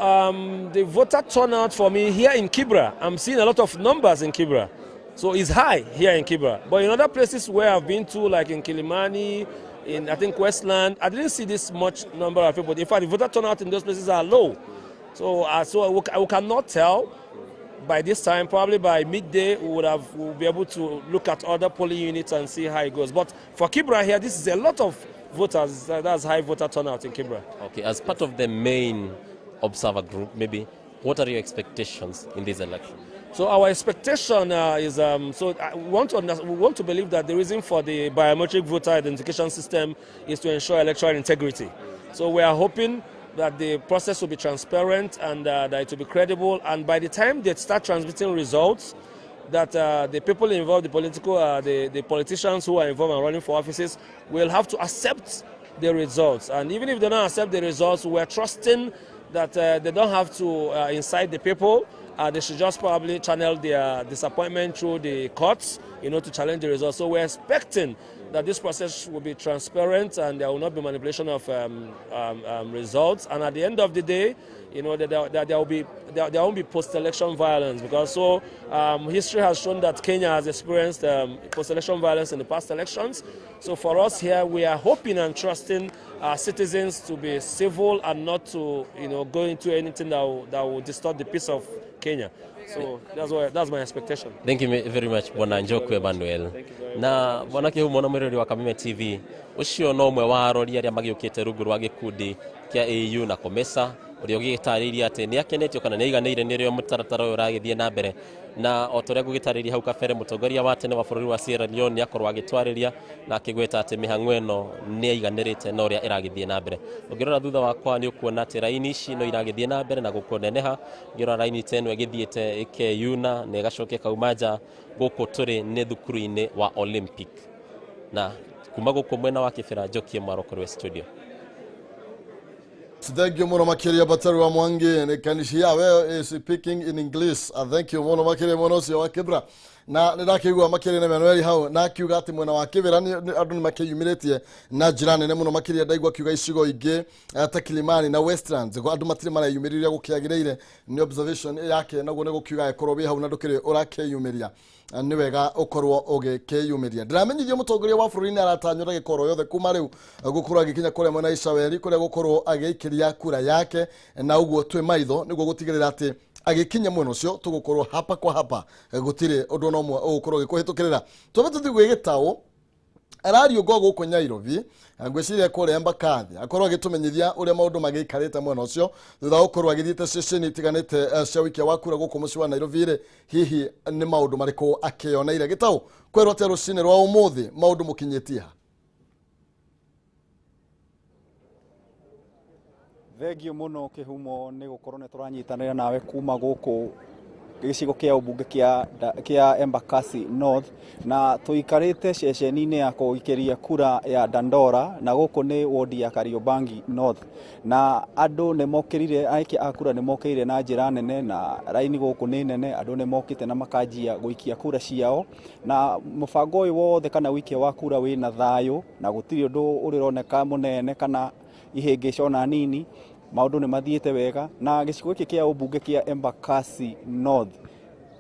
the voter turnout for me here in Kibra, I'm seeing a lot of numbers in Kibra. So it's high here in Kibra. But in other places where I've been to, like in Kilimani, in I think Westland, I didn't see this much number of people. In fact, the voter turnout in those places are low. So I cannot tell by this time, probably by midday, we'll be able to look at other polling units and see how it goes. But for Kibra here, this is a lot of voters. That's high voter turnout in Kibra. Okay, as part of the main observer group, maybe, what are your expectations in this election? So our expectation is, so we want to believe that the reason for the biometric voter identification system is to ensure electoral integrity. So we are hoping that the process will be transparent and that it will be credible. And by the time they start transmitting results, that the people involved, the politicians who are involved and running for offices, will have to accept the results. And even if they don't accept the results, we're trusting that they don't have to incite the people. They should just probably channel their disappointment through the courts to challenge the results. So we're expecting that this process will be transparent and there will not be manipulation of results. And at the end of the day, that there won't be post-election violence, because history has shown that Kenya has experienced post-election violence in the past elections. So for us here, we are hoping and trusting our citizens to be civil and not to go into anything that will distort the peace of Kenya. So that's my expectation. Thank you very much, Bwana Njoku Emmanuel. Na bwana Kihumo na mwirori wa Kameme TV, ucio no ũmwe wa arori arĩa magĩũkĩte rungu rwa gĩkundi kĩa AU na COMESA, ũrĩa ũgĩtarĩirie atĩ nĩ akenetio kana nĩ aiganĩire nĩ ũrĩa mũtaratara ũyũ ũragĩthiĩ na mbere. Na o ta ũrĩa ngũgĩtarĩria hau kabere, mũtongoria wa tene wa bũrũri wa Sierra Leone nĩ akorwo agĩtwarĩria na akĩgweta atĩ mĩhang'o ĩno nĩ aiganĩrĩte na ũrĩa ĩragĩthiĩ na mbere. Ũngĩrora thutha wakwa, nĩ ũkuona atĩ raini ici no iragĩthiĩ na mbere na gũkũneneha. Ũngĩrora, raini ta ĩno ĩgĩthiĩte ĩkeyuna na ĩgacoka ĩkauma nja. Gũkũ tũrĩ nĩ thukuru-inĩ wa Olympic, na kuma gũkũ mwena wa Kĩbĩra, njokie mwaro kũrĩ studio. Thank you muno makiria, Batari wa Mwangi. Nĩ kanishia we is speaking in English. Thank you muno makiria muno ũcio wa Kibra. Na nĩ ndakĩigua makĩria na Emmanuel hau na akiuga atĩ mwena wa Kibra andũ nĩ makĩyumĩrĩtie na njĩra nene mũno makĩria. Ndaigua akiuga icigo ingĩ ta Kilimani na Westlands andũ matirĩ mareyumĩria gũkĩagĩrĩire. Nĩ observation yake, naguo nĩ gũkiuga ĩkorwo wĩ hau na ndũkĩrĩ ũrakĩyumĩria, nĩ wega ũkorwo ũgĩkĩyumĩria. Ndĩramenyithio mũtongoria wa bũrũri nĩ aratanywo ndagĩka oro yothe kuma rĩu gũkorwo agĩkinya kũrĩa mwena Icaweri, kũrĩa gũkorwo agĩikĩria kura yake, na ũguo twĩ maitho nĩguo gũtigĩrĩra atĩ agĩkinya mwena ũcio tũgũkorwo hapa kwa hapa, gũtirĩ ũndũ ona ũmwe ũgũkorwo ũgĩkũhĩtũkĩrĩra. Twambe tũthiĩ gwĩ Gĩtaũ, arariũngwo gũkũ Nyairobi, ngwĩciria kũrĩa Embakathi, akorwo agĩtũmenyithia ũrĩa maũndũ magĩikarĩte mwena ũcio thutha wa gũkorwo agĩthiĩte ceceni itiganĩte cia ũikia wa kura gũkũ mũciĩ wa Nairobi rĩ. Hihi nĩ maũndũ marĩkũ akĩoneire? Gĩtaũ, kwerwo atĩa rũcinĩ rwa ũmũthĩ? Maũndũ mũkinyĩtie ha? Thengio mũno, Kĩhumo, nĩ gũkorwo nĩ tũranyitanĩra nawe kuma gũkũ gĩcigo kĩa ũmbunge kĩa Embakasi North, na tũikarĩte ceceni-inĩ ya kũikĩria kura ya Dandora, na gũkũ nĩ wodi ya Kariobangi North, na andũ nĩ mokĩrire, aikia a kura nĩ mokĩrire na njĩra nene, na raini gũkũ nĩ nene. Andũ nĩ mokĩte na makanjia gũikia kura ciao, na mũbango ũyũ wothe kana ũikia wa kura wĩna thayũ, na gũtirĩ ũndũ ũrĩ ũroneka mũnene kana ihĩngĩca ona nini. Maũndũ nĩ mathiĩte wega, na gĩcigo gĩkĩ kĩa ũmbunge kĩa Embakasi North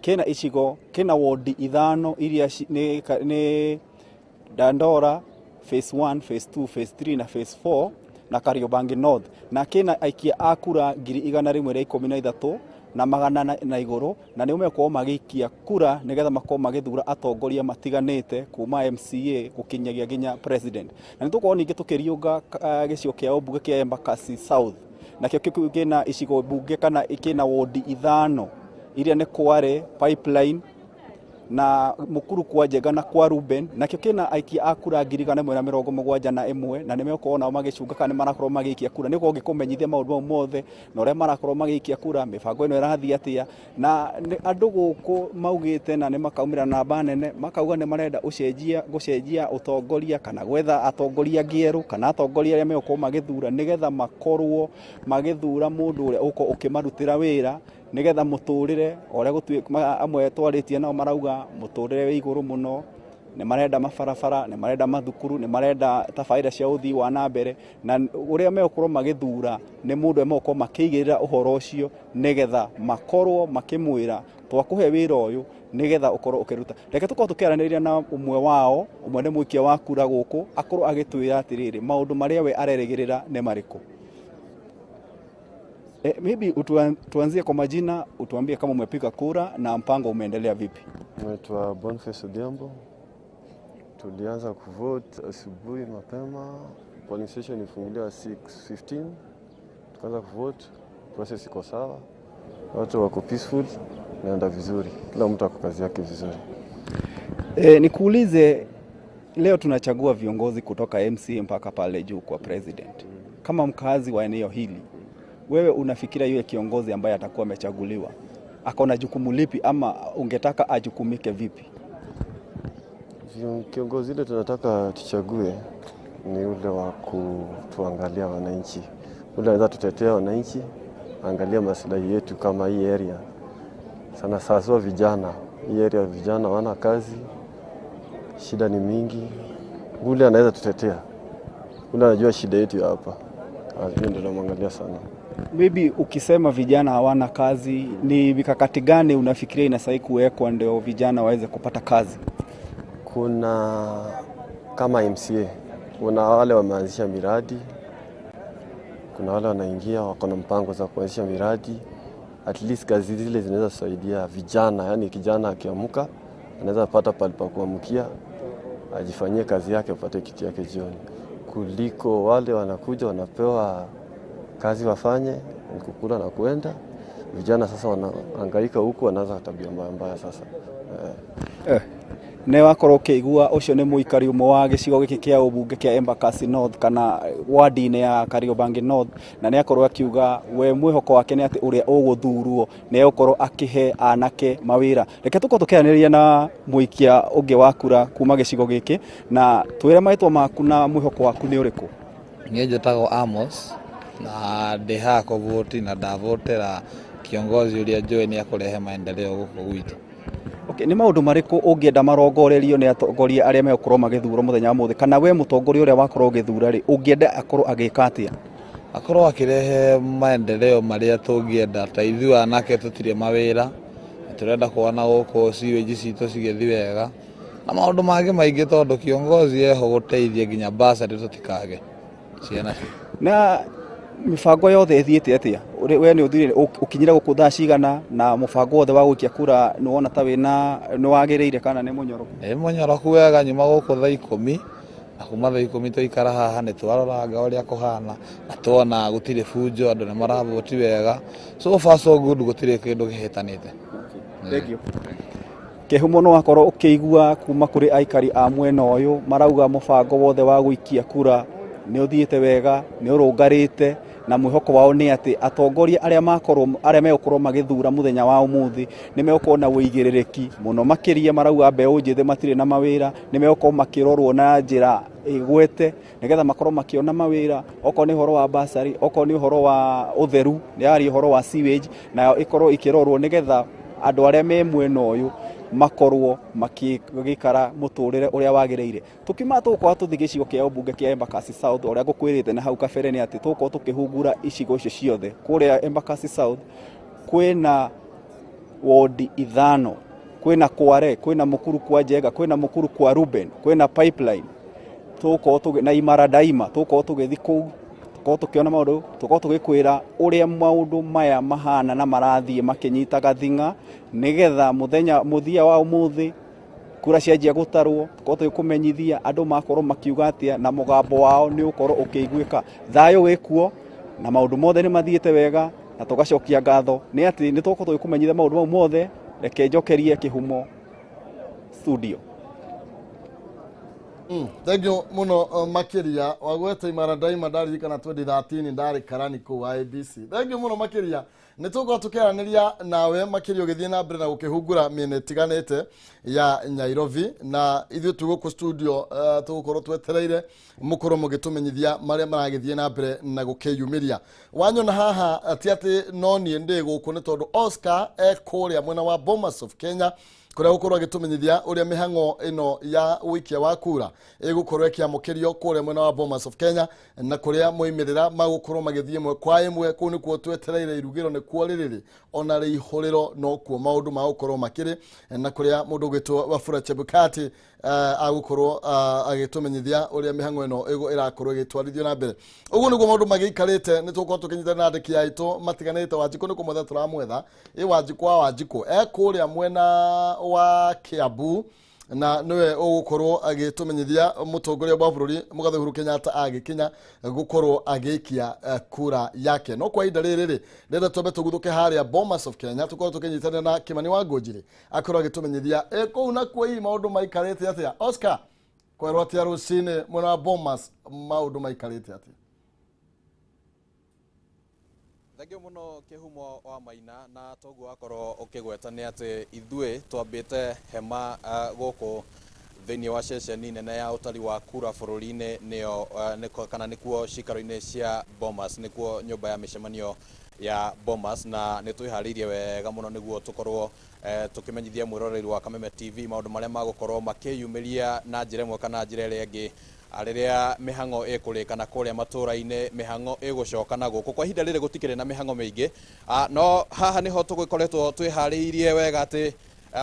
kĩna icigo, kĩna wodi ithano iria nĩ Dandora phase 1, phase 2, phase 3 na phase 4 na Kariobangi North, na kĩna aikia a kura 113,000 na igũrũ, na nĩo mekorwo magĩikia kura nĩgetha makorwo magĩthura atongoria matiganĩte kuma MCA gũkinyagia nginya president. Na nĩ tũkorwo ningĩ tũkĩriũnga gĩcigo kĩa ũmbunge kĩa Embakasi South, nakĩo kĩu kĩna icigo mbunge kana kĩna wodi ithano iria nĩ Kware, Pipeline, Na Mukuru kwa Njenga na kwa Ruben nakĩo kĩna aikia a kura 171 na nĩmegũkorwo nao magĩcunga kana nĩmarakorwo magĩikia kura. Nĩgũkorwo ngĩkũmenyithia maũndũ mau mothe na ũrĩa marakorwo magĩikia kura, mĩbango ĩno ĩrathiĩ atĩa, na andũ gũkũ maugĩte na nĩmakaumĩra namba nene makauga nĩ marenda gũcenjia ũtongoria kana gwetha atongoria angĩ erũ kana atongoria arĩa megũkorwo magĩthura nĩgetha makorwo magĩthura mũndũ ũrĩa ũgũkorwo ũkĩmarutĩra wĩra nĩgetha mũtũrĩre ũrĩa gũtuĩka amwe twarĩtie nao marauga mũtũrĩre wĩ igũrũ mũno, nĩ marenda mabarabara, nĩ marenda mathukuru, nĩ marenda tabarĩra cia ũthii wa na mbere, na ũrĩa megũkorwo magĩthura nĩ mũndũ megũkorwo makĩigĩrĩra ũhoro ũcio nĩgetha makorwo makĩmwĩra twakũhe wĩra ũyũ nĩgetha ũkorwo ũkĩruta. Reke tũkorwo tũkĩaranĩria na ũmwe wao, ũmwe nĩ mũikia wa kura gũkũ, akorwo agĩtwĩra atĩrĩrĩ maũndũ marĩa we arerĩgĩrĩra nĩ marĩkũ. Maybe tuanzie kwa majina, utuambie kama umepiga kura na mpango umeendelea vipi. Naitwa Boniface Odhiambo. Tulianza kuvote asubuhi mapema, polling station ilifunguliwa 6:15. Tukaanza kuvote, process iko sawa. Watu wako peaceful, naenda vizuri. Kila mtu ako kazi yake vizuri. Nikuulize, leo tunachagua viongozi kutoka MCA mpaka pale juu kwa president. Kama mkazi wa eneo hili, wewe unafikiria yule kiongozi ambaye atakuwa amechaguliwa akona jukumu lipi ama ungetaka ajukumike vipi? Kiongozi ile tunataka tuchague ni ule wa kutuangalia wananchi. Ule anaweza tutetea wananchi, angalia maslahi yetu kama hii area. Sana sasa vijana, hii area vijana wana kazi, shida ni mingi. Ule anaweza tutetea. Ule anajua shida yetu hapa. Hiyo ndio tunamwangalia sana. Maybe ukisema vijana hawana kazi, ni mikakati gani unafikiria inastahili kuwekwa ndio vijana waweze kupata kazi? Kuna kama MCA, kuna wale wameanzisha miradi, kuna wale wanaingia wako na mpango za kuanzisha miradi. At least kazi zile zinaweza kusaidia vijana, yani kijana akiamka anaweza pata pale pa kuamkia, ajifanyie kazi yake, apate kitu yake jioni, kuliko wale wanakuja wanapewa kazi wafanye ni kukula na kuenda. Vijana sasa wanahangaika huku, wanaanza tabia mbaya mbaya sasa. Ne wakorwo ũkĩigua ũcio nĩ mũikari ũmwe wa gĩcigo gĩkĩ kĩa ũmbunge kĩa Embakasi North kana ward-inĩ ya Kariobangi North, na nĩ akorwo akiuga we mwĩhoko wake nĩ atĩ ũrĩa ũgũthurwo nĩ egũkorwo akĩhe anake mawĩra. Reke tũkorwo tũkĩaranĩria na mũikia ũngĩ wa kura kuma gĩcigo gĩkĩ, na twĩre marĩtwa maku na mwĩhoko waku nĩ ũrĩkũ. Niĩ njĩtagwo Amos na ndĩ haha kũvoti na ndavotera kiongozi ũrĩa njũĩ nĩ ekũrehe maendeleo gũkũ gwitũ. Okay, nĩ maũndũ marĩkũ ũngĩenda marongorerio nĩ atongoria arĩa megũkorwo magĩthurwo mũthenya wa mũthĩ, kana we mũtongoria ũrĩa wakorwo ũgĩthura rĩ, ũngĩenda akorwo agĩka atĩa? Akorwo akĩrehe maendeleo marĩa tũngĩenda, ta ithuĩ anake tũtirĩ mawĩra, tũrenda kuona gũkũ sewage citũ cigĩthiĩ wega na maũndũ mangĩ maingĩ, tondũ kiongozi eho gũteithia nginya bursary tũtikage ciana citũ. Na mibango yothe ĩthiĩte atĩa? We nĩ ũthire ũkinyire gũkũ thaa cigana, na mũbango wothe wa gũikia kura nĩ wona ta wĩna nĩ wagĩrĩire kana nĩ mũnyoroku? Nĩ mũnyoroku wega, nyuma gũkũ thaa 10 na kuma thaa 10 twaikara haha nĩ twaroranga ũrĩa kũhana na tuona gũtirĩ bunjo, andũ nĩ maravoti wega, so far so good, gũtirĩ kĩndũ kĩhĩtanĩte. Thank you. Kĩhumo no wakorwo ũkĩigua kuma kũrĩ aikari a mwena ũyũ marauga mũbango wothe wa gũikia kura nĩ ũthiĩte wega, nĩ ũrũngarĩte, na mwĩhoko wao nĩ atĩ atongoria arĩa makorwo arĩa megũkorwo magĩthura mũthenya wa ũmũthĩ nĩ megũkorwo na ũigĩrĩrĩki mũno makĩria. Marauga mbeũ njĩthĩ matirĩ na mawĩra, nĩ megũkorwo makĩrorwo na njĩra ĩgwete nĩgetha makorwo makĩona mawĩra, okorwo nĩ ũhoro wa bursary, okorwo nĩ ũhoro wa ũtheru, nĩ ũhoro wa sewage, nayo ĩkorwo ĩkĩrorwo nĩgetha andũ arĩa me mwena ũyũ makorwo makĩgĩikara mũtũrĩre ũrĩa wagĩrĩire. Tũkiuma tũgũkorwo tũthiĩ gĩcigo kĩa ũmbunge kĩa Embakasi South, ũrĩa ngũkwĩrĩte na hau kabere nĩ atĩ tũgũkorwo tũkĩhungura icigo icio ciothe. Kũrĩa Embakasi South kwĩna wodi 5, kwĩna Kware, kwĩna Mukuru kwa Njenga, kwĩna Mukuru kwa Ruben, kwĩna Pipeline, tũgũkorwo na Imara Daima, tũgũkorwo tũgĩthiĩ kũu, tũkorwo tũkĩona maũndũ, tũkorwo tũgĩkwĩra ũrĩa maũndũ maya mahana na marathiĩ makĩnyitaga thing'a, nĩgetha mũthenya mũthia wa ũmũthĩ kura cianjia gũtarwo, tũkorwo tũgĩkũmenyithia andũ makorwo makiuga atĩa na mũgambo wao nĩ ũkorwo ũkĩiguĩka. Thayũ wĩkuo na maũndũ mothe nĩ mathiĩte wega, na tũgacokia ngatho nĩ atĩ nĩ tũgũkorwo tũgĩkũmenyithia maũndũ mau mothe. Reke njokerie kĩhumo Studio. Thank you muno makiria wagweta Imara Daima ndaririkana 2013 ndari karani kuu IBC. Thank you muno makiria nĩ tũgũkorwo tũkĩaranĩria nawe makĩria ũgĩthiĩ na mbere na gũkĩhungura mĩena ĩtiganĩte ya Nairobi, na ithuĩ twĩ gũkũ studio tũgũkorwo twetereire mũkorwo mũgĩtũmenyithia marĩa maragĩthiĩ na mbere na gũkĩyumĩria. Wanyona haha ti atĩ no niĩ ndĩ gũkũ nĩ tondũ Oscar e kũrĩa mwena wa Bomas of Kenya kuria gukorwo agitumenyithia uria mihango ino ya wikia wa kura igukorwo ikiamukirio kuria mwena wa Bomas of Kenya na kuria moimirira magukorwo magithie imwe kwa imwe. Kuu nikuo twetereire irugiro nikuo ririri ona rihuriro no kuo maundu magukorwo makiri na kuria mundu gwitwo Wafula Chebukati agukorwo agitumenyithia uria mihango ino irakorwo igitwarithio na mbere. Uguo niguo maundu magiikarite ni tugukorwo tukinyitana na andiki aitu matiganite. Wanjiku ni kumwetha turamwetha i Wanjiku wa Wanjiku e kuria mwena wa Kiambu na niwe ugukorwo agitumenyithia mutongoria wa bururi Mugathe Uhuru Kenyatta agikinya gukorwo agiikia kura yake. No kwa ihinda riri renda twambe tuguthuke haria Bomas of Kenya tukorwo tukinyitana na Kimani wa Ngũnjiri akorwo agitumenyithia kuu nakuo hihi maundu maikarite atia. Oscar kwerwo atia rucini mwena wa Bomas maundu maikarite atia? Thengio muno Kihumo wa Maina, na toguo akorwo ukigweta ni ati ithuĩ twambĩte hema gũkũ thĩinĩ wa ceceni nene ya ũtari wa kura bũrũri-inĩ nĩyo kana nĩkuo cikaro-inĩ cia Bomas, nĩkuo nyũmba ya mĩcemanio ya Bomas, na nĩ twĩharĩirie wega mũno nĩguo tũkorwo tũkĩmenyithia mwĩroreri wa Kameme TV maũndũ marĩa magũkorwo makĩyumĩria na njĩra ĩmwe kana njĩra ĩrĩa ĩngĩ rĩrĩa mĩhang'o ĩkũrĩkana kũrĩa matũra-inĩ, mĩhang'o ĩgũcoka na gũkũ. Kwa ihinda rĩrĩ gũtikĩrĩ na mĩhang'o mĩingĩ, no haha nĩho tũgĩkoretwo twĩharĩirie wega atĩ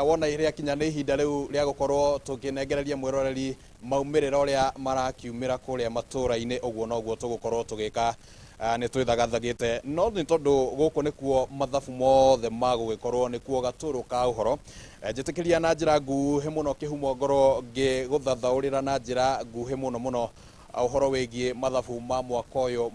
wona rĩa kinya nĩ ihinda rĩu rĩa gũkorwo tũkĩnengereria mwĩroreri maumĩrĩra ũrĩa marakiumĩra kũrĩa matũra-inĩ, ũguo noguo tũgũkorwo tũgĩka. Nĩ twĩthagathagĩte no nĩ tondũ gũkũ nĩkuo mathabu mothe magũgĩkorwo nĩkuo gatũrũ ka ũhoro. Njĩtĩkĩria na njĩra nguhĩ mũno Kĩhumo ngorwo ngĩgũthathaũrĩra na njĩra nguhĩ mũno mũno ũhoro wĩgiĩ mathabu ma mwaka ũyũ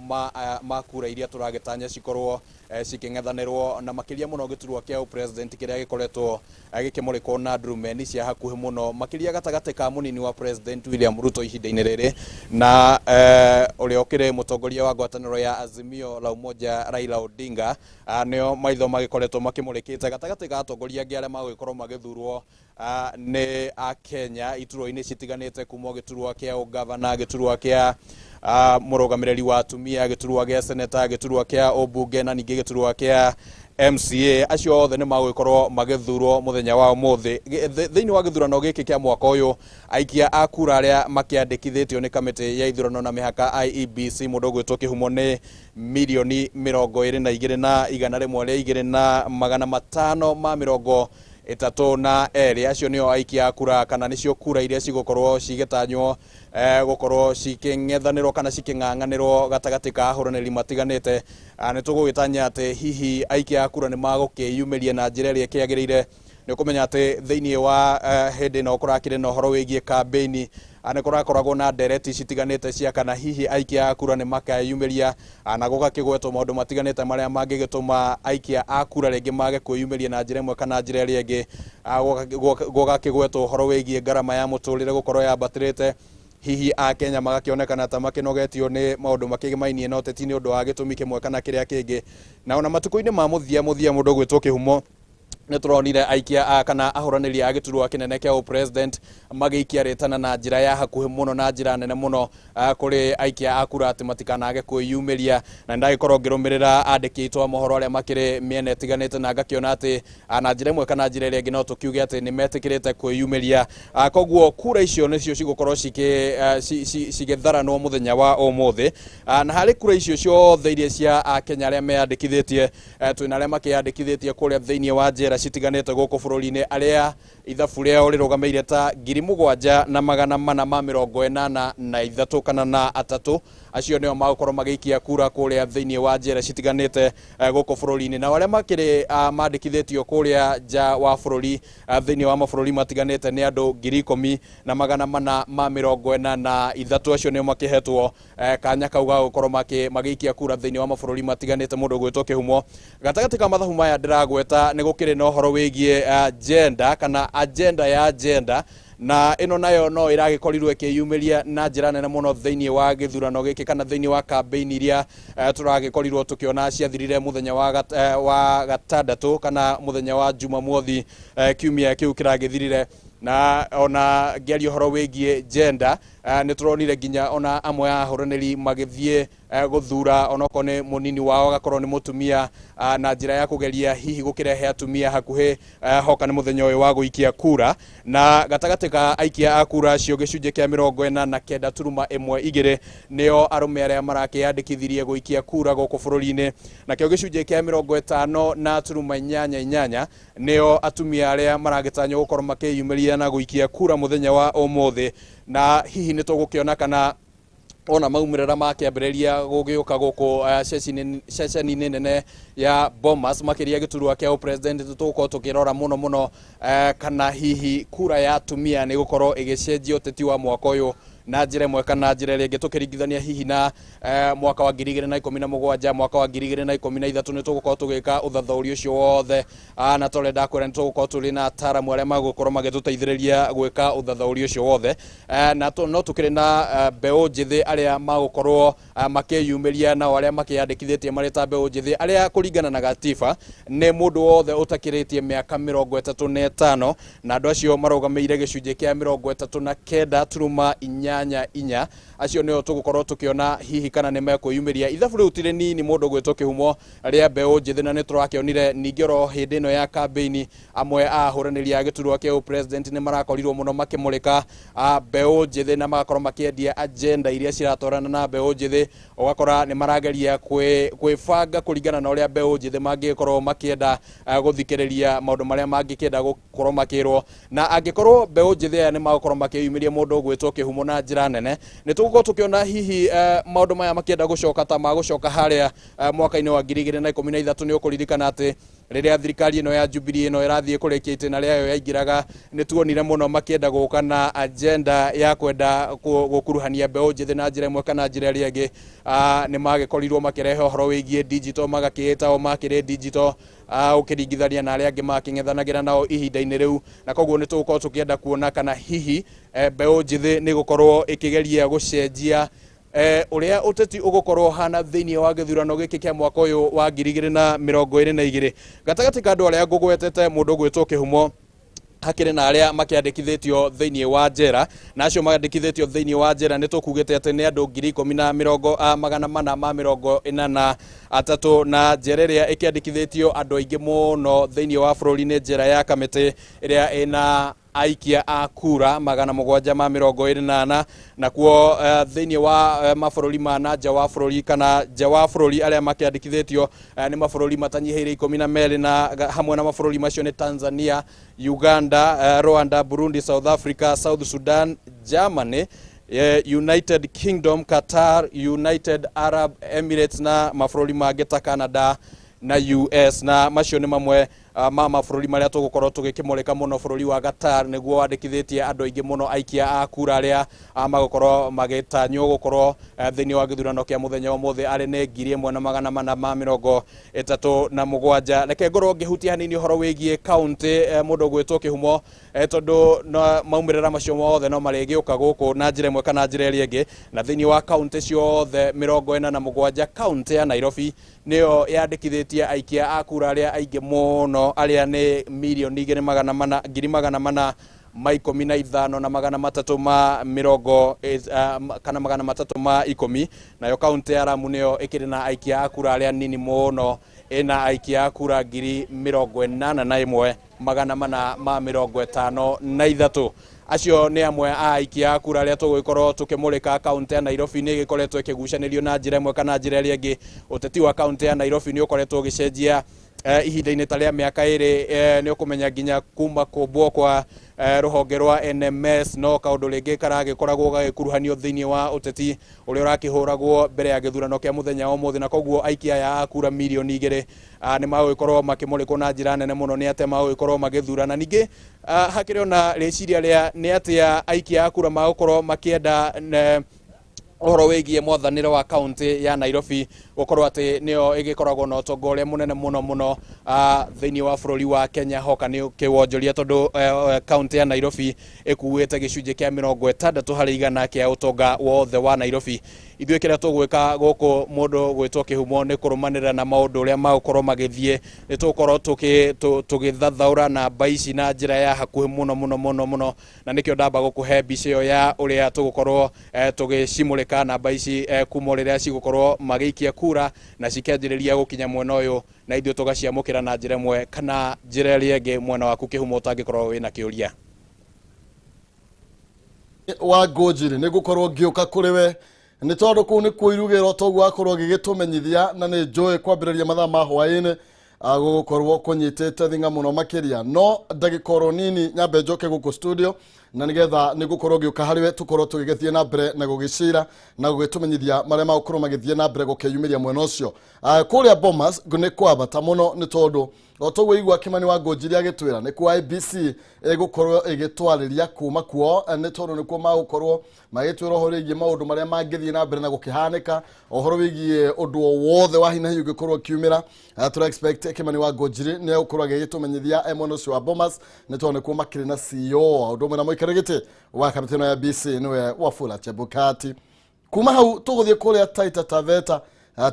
ma kura iria tũragĩtanya cikorwo cikĩng'ethanĩrwo, na makĩria mũno gĩturwa kĩa president kĩrĩa gĩkoretwo gĩkĩmũrĩkwo na ndurumeni cia hakuhĩ mũno makĩria gatagatĩ ka mũnini wa president William Ruto ihinda-inĩ rĩrĩ na ũrĩa ũkĩrĩ mũtongoria wa ngwatanĩro ya Azimio la Umoja Raila Odinga. Nĩo maitho magĩkoretwo makĩmũrĩkĩte gatagatĩ ka atongoria angĩ arĩa magũgĩkorwo magĩthurwo nĩ a Kenya iturwa-inĩ citiganĩte kuma gĩturwa kĩa ũgavana, gĩturwa kĩa mũrũgamĩrĩri wa atumia, gĩturwa gĩa seneta, gĩturwa kĩa ũmbunge na ningĩ gĩturwa kĩa MCA. Acio othe nĩ magũgĩkorwo magĩthurwo mũthenya wa ũmũthĩ. Thĩinĩ wa gĩthurano gĩkĩ kĩa mwaka ũyũ aikia a kura arĩa makĩandĩkithĩtio nĩ kamĩtĩ ya ithurano na mĩhaka IEBC mũndũ ũgwĩtwo Kĩhumo nĩ mirioni 22 na 102 na 532. Acio nĩo aikia a kura kana nĩcio kura iria cigũkorwo cigĩtanywo gũkorwo cikĩng'ethanĩrwo kana cikĩng'ang'anĩrwo gatagatĩ ka ahũranĩri matiganĩte. Nĩ tũgũgĩtanya atĩ hihi aikia a kura nĩ magũkĩyumĩria na njĩra ĩrĩa ĩkĩagĩrĩire. Nĩ ũkũmenya atĩ thĩinĩ wa hĩndĩ ĩno kũrakĩrĩ na ũhoro wĩgiĩ kambĩini, nĩ kũrakoragwo na ndereti citiganĩte cia kana hihi aikia a kura nĩ makeyumĩria, na gũgakĩgwetwo maũndũ matiganĩte marĩa mangĩgĩtũma aikia a kura rĩngĩ mage kwĩyumĩria na njĩra ĩmwe kana njĩra ĩrĩa ĩngĩ. Gũgakĩgwetwo ũhoro wĩgiĩ ngarama ya mũtũrĩre gũkorwo yambatĩrĩte, hihi a Kenya magakĩonekana ta makĩnogetio nĩ maũndũ makĩgĩmainie na ũteti nĩ ũndũ wa gĩtũmi kĩmwe kana kĩrĩa kĩngĩ. Na ona matukũ-inĩ ma mũthia mũndũ ũgwĩtwo Kĩhumo nĩ tũronire aikia kana ahũranĩri a gĩturwa kĩnene kĩa president magĩikia rĩtana na njĩra ya hakuhĩ mũno na njĩra nene mũno kũrĩ aikia a kura atĩ matikanage kwĩyumĩria. Na ndagĩkorwo ngĩrũmĩrĩra andĩki aitũ a mohoro arĩa makĩrĩ mĩena ĩtiganĩte na ngakĩona atĩ na njĩra ĩmwe kana njĩra ĩrĩa ĩngĩ no tũkiuge atĩ nĩ metĩkĩrĩte kwĩyumĩria. Koguo kura icio nĩcio cigũkorwo cigĩtharanwo mũthenya wa ũmũthĩ. Na harĩ kura icio ciothe iria cia Akenya arĩa meyandĩkithĩtie, twĩna arĩa makĩyandĩkithĩtie kũrĩa thĩinĩ wa njera citiganĩte gũkũ bũrũri-inĩ arĩa ithabu rĩao rĩrũgamĩire ta 7483 kana na 3. Acio nĩo magũkorwo magĩikia kura kũrĩa thĩinĩ wa njera citiganĩte gũkũ bũrũri-inĩ. Na arĩa makĩrĩ mandĩkithĩtio kũrĩa nja wa bũrũri, thĩinĩ wa mabũrũri matiganĩte, nĩ andũ 10,443. Acio nĩo makĩhetwo kanya kau ga gũkorwo magĩikia kura thĩinĩ wa mabũrũri matiganĩte. Mũndũ ũgwĩtwo Kĩhumo, gatagatĩ ka mathabu maya ndĩragweta nĩ gũkĩrĩ na ũhoro wĩgiĩ gender kana agenda ya gender, na ĩno nayo no ĩragĩkorirwo ĩkĩyumĩria na njĩra nene mũno thĩinĩ wa gĩthurano gĩkĩ kana thĩinĩ wa campaign iria tũragĩkorirwo tũkĩona ciathirire mũthenya wa gatandatũ kana mũthenya wa Jumamothi kiumia kĩu kĩragĩthirire. Na ona ngĩaria ũhoro wĩgiĩ gender, nĩ tũronire nginya ona amwe a ahũranĩri magĩthiĩ gũthura onokorwo nĩ mũnini wao agakorwo nĩ mũtumia, na njĩra ya kũgeria hihi gũkĩrehe atumia hakuhĩ hoka nĩ mũthenya ũyũ wa gũikia kura. Na gatagatĩ ka aikia a kura acio, gĩcunjĩ kĩa 49.12 nĩo arũme arĩa marakĩyandĩkithirie gũikia kura gũkũ bũrũri-inĩ, nakĩo gĩcunjĩ kĩa 50.88 nĩo atumia arĩa maragĩtanywo gũkorwo makĩyumĩria na gũikia kura mũthenya wa ũmũthĩ. Na hihi nĩ tũgũkĩona kana ona maumĩrĩra makĩambĩrĩria gũgĩũka gũkũ ceceni-inĩ nene ya Bomas, makĩria gĩturwa kĩa ũpresident, tũgũkorwo tũkĩrora mũno mũno kana hihi kura ya atumia nĩ gũkorwo ĩgĩcenjia ũteti wa mwaka ũyũ na njĩra ĩmwe kana njĩra ĩrĩa ĩngĩ, tũkĩringithania hihi na mwaka wa 2017, mwaka wa 2013. Nĩ tũgũkorwo tũgĩka ũthathaũri ũcio wothe, na torĩa ndakwĩra nĩ tũgũkorwo tũrĩ na ataaramu arĩa magũkorwo magĩtũteithĩrĩria gwĩka ũthathaũri ũcio wothe. Na no tũkĩrĩ na mbeũ njĩthĩ arĩa magũkorwo makĩyumĩria, nao arĩa makĩyandĩkithĩtie marĩ ta mbeũ njĩthĩ, arĩa kũringana na gatiba nĩ mũndũ wothe ũtakĩrĩtie mĩaka 35, na andũ acio marũgamĩire gĩcunjĩ kĩa 39.88. Acio nĩo tũgũkorwo tũkĩona hihi kana nĩ mekwĩyumĩria. Ithabu rĩu ti rĩnini, mũndũ gwĩtwo Kĩhumo, rĩa mbeũ njĩthĩ, na nĩ tũrakĩonire ningĩ oro hĩndĩ ĩno ya kambĩini amwe a ahũranĩri a gĩturwa kĩa ũpresident nĩ marakorirwo mũno makĩmũrĩka mbeũ njĩthĩ na magakorwo makĩendia agenda iria ciratwarana na mbeũ njĩthĩ. Ũgakora nĩ marageria kwĩbanga kũringana na ũrĩa mbeũ njĩthĩ mangĩkorwo makĩenda gũthikĩrĩria maũndũ marĩa mangĩkĩenda gũkorwo makĩrwo. Na angĩkorwo mbeũ njĩthĩ aya nĩ magũkorwo makĩyumĩria, mũndũ ũgwĩtwo Kĩhumo, na njĩra nene, nĩ tũgũkorwo tũkĩona hihi maũndũ maya makĩenda gũcoka ta magũcoka harĩa mwaka-inĩ wa 2013. Nĩ ũkũririkana atĩ rĩrĩa thirikari ĩno ya Jubilee ĩno ĩrathiĩ kũrĩkia itĩna rĩayo yaingĩraga, nĩ tuonire mũno makĩenda gũka na agenda ya kwenda gũkuruhania mbeũ njĩthĩ na njĩra ĩmwe kana njĩra ĩrĩa ĩngĩ. Nĩ magĩkorirwo makĩrehe ũhoro wĩgiĩ digital, magakĩĩta o makĩrĩ digital, ũkĩringithania na arĩa angĩ makĩng'ethanagĩra nao ihinda-inĩ rĩu. Na koguo nĩ tũgũkorwo tũkĩenda kuona kana hihi mbeũ njĩthĩ nĩ gũkorwo ĩkĩgeria gũcenjia ũrĩa ũteti ũgũkorwo hana thĩinĩ wa gĩthurano gĩkĩ kĩa mwaka ũyũ wa 2022. Gatagatĩ ka andũ arĩa ngũgwetete, mũndũ ũgwĩtwo Kĩhumo, hakĩrĩ na arĩa makĩandĩkithĩtio thĩinĩ wa njera, na acio mandĩkithĩtio thĩinĩ wa njera nĩ tũkugĩte atĩ nĩ andũ 10,443. Na njera ĩrĩa ĩkĩandĩkithĩtio andũ aingĩ mũno thĩinĩ wa bũrũri nĩ njera ya Kamĩtĩ, ĩrĩa ĩna aikia a kura 724. Nakuo thĩinĩ wa mabũrũri ma na nja wa bũrũri kana nja wa bũrũri, arĩa makĩandĩkithĩtio nĩ mabũrũri matanyihĩire 12, na hamwe na mabũrũri macio nĩ Tanzania, Uganda, Rwanda, Burundi, South Africa, South Sudan, Germany, United Kingdom, Qatar, United Arab Emirates na mabũrũri mangĩ ta Canada na US. Na macio nĩ mamwe ma mabũrũri marĩa tũgũkorwo tũgĩkĩmũrĩka mũno. Bũrũri wa Qatar nĩguo wandĩkithĩtie andũ aingĩ mũno aikia a kura arĩa magũkorwo magĩtanywo gũkorwo thĩinĩ wa gĩthurano kĩa mũthenya wa ũmũthĩ, arĩ nĩ 1437. Reke ngorwo ngĩhutia hanini ũhoro wĩgiĩ kaũntĩ, mũndũ ũgwĩtwo Kĩhumo, tondũ maumĩrĩra macio mothe no marĩgĩũka gũkũ na njĩra ĩmwe kana njĩra ĩrĩa ĩngĩ. Na thĩinĩ wa kaũntĩ ciothe 47, kaũntĩ ya Nairobi nĩyo yandĩkithĩtie aikia a kura arĩa aingĩ mũno, arĩa nĩ 2,400 415,310 kana 310. Nayo kaũntĩ ya Lamu nĩyo ĩkĩrĩ na aikia a kura arĩa nini mũno, ĩna aikia a kura 81,453. Acio nĩ amwe a aikia a kura arĩa tũgũgĩkorwo tũkĩmũrĩka. Kaũntĩ ya Nairobi nĩ ĩgĩkoretwo ĩkĩgucanĩrio na njĩra ĩmwe kana njĩra ĩrĩa ĩngĩ. Ũteti wa kaũntĩ ya Nairobi nĩ ũkoretwo ũgĩcenjia. Ihinda-inĩ ta rĩa mĩaka ĩrĩ nĩ ũkũmenya nginya kuma kũmbwo kwa rũhonge rwa NMS no kaũndũ rĩngĩ karagĩkoragwo gagĩkuruhanio thĩinĩ wa ũteti ũrĩa ũrakĩhũragwo mbere ya gĩthurano kĩa mũthenya wa ũmũthĩ. Na koguo aikia aya a kura 2 million nĩ magũgĩkorwo makĩmũrĩkwo na njĩra nene mũno nĩ atĩa magũgĩkorwo magĩthurana. Ningĩ hakĩrĩ ona rĩciria rĩa nĩ atĩa aikia a kura magũkorwo makĩenda ũhoro wĩgiĩ mwathanĩre wa kaunti ya Nairobi gũkorwo atĩ nĩyo ĩgĩkoragwo na ũtonga ũrĩa mũnene mũno mũno thĩinĩ wa bũrũri wa Kenya. Hoka nĩ kĩwonjoria tondũ kaunti ya Nairobi ĩkuĩte gĩcunjĩ kĩa 60% kĩa ũtonga wothe wa Nairobi. Ithuĩ kĩrĩa tũgwĩka gũkũ mũndũ gwĩtwo Kĩhumo nĩ kũrũmanĩrĩra na maũndũ ũrĩa magũkorwo magĩthiĩ. Nĩ tũgũkorwo tũgĩthathaũra namba ici na njĩra ya hakuhĩ mũno mũno mũno mũno, na nĩkĩo ndamba gũkũhe mbica ĩyo ya ũrĩa tũgũkorwo tũgĩcimũrĩka namba ici kuma rĩrĩa cigũkorwo magĩikia kura na cikĩanjĩrĩria gũkinya mwena ũyũ, na ithuĩ tũgaciamũkĩra na njĩra ĩmwe kana njĩra ĩrĩa ĩngĩ. Mwena waku Kĩhumo, ũtangĩkorwo wĩna kĩũria. Wa ngũnjiri nĩ ngũkorwo ngĩũka kũrĩ we nĩ tondũ kũu nĩ kũirugĩro toguo akorwo gĩgĩtũmenyithia, na nĩ njũĩ kwambĩrĩria mathaa ma hwaĩ-inĩ gũgũkorwo kũnyitĩte thinga mũno makĩria. No ndagĩka oro nini nyambe njoke gũkũ studio, na nĩgetha nĩ ngũkorwo ngĩũka harĩ we tũkorwo tũgĩgĩthiĩ na mbere na gũgĩcira na gũgĩtũmenyithia marĩa magũkorwo magĩthiĩ na mbere gũkĩyumĩria mwena ũcio. Kũrĩa Bomas nĩ kwambata mũno nĩ tondũ o toguo igua Kimani wa Ngũnjiri agĩtwĩra nĩ kuo IEBC ĩgũkorwo ĩgĩtwarĩria kuma kuo, nĩ tondũ nĩkuo magũkorwo magĩtwĩra ũhoro wĩgiĩ maũndũ marĩa mangĩthiĩ na mbere na gũkĩhanĩka, ũhoro wĩgiĩ ũndũ o wothe wa hi na hi ũngĩkorwo ũkiumĩra. Tũra expect Kimani wa Ngũnjiri nĩ egũkorwo agĩgĩtũmenyithia e mwena ũcio wa Bomas nĩ tondũ nĩkuo makĩrĩ na CEO ũndũ ũmwe na mũikarĩri gĩtĩ wa kamĩtĩ ĩno ya IEBC nĩwe Wafula Chebukati. Kuma hau tũgũthiĩ kũrĩa Taita Taveta.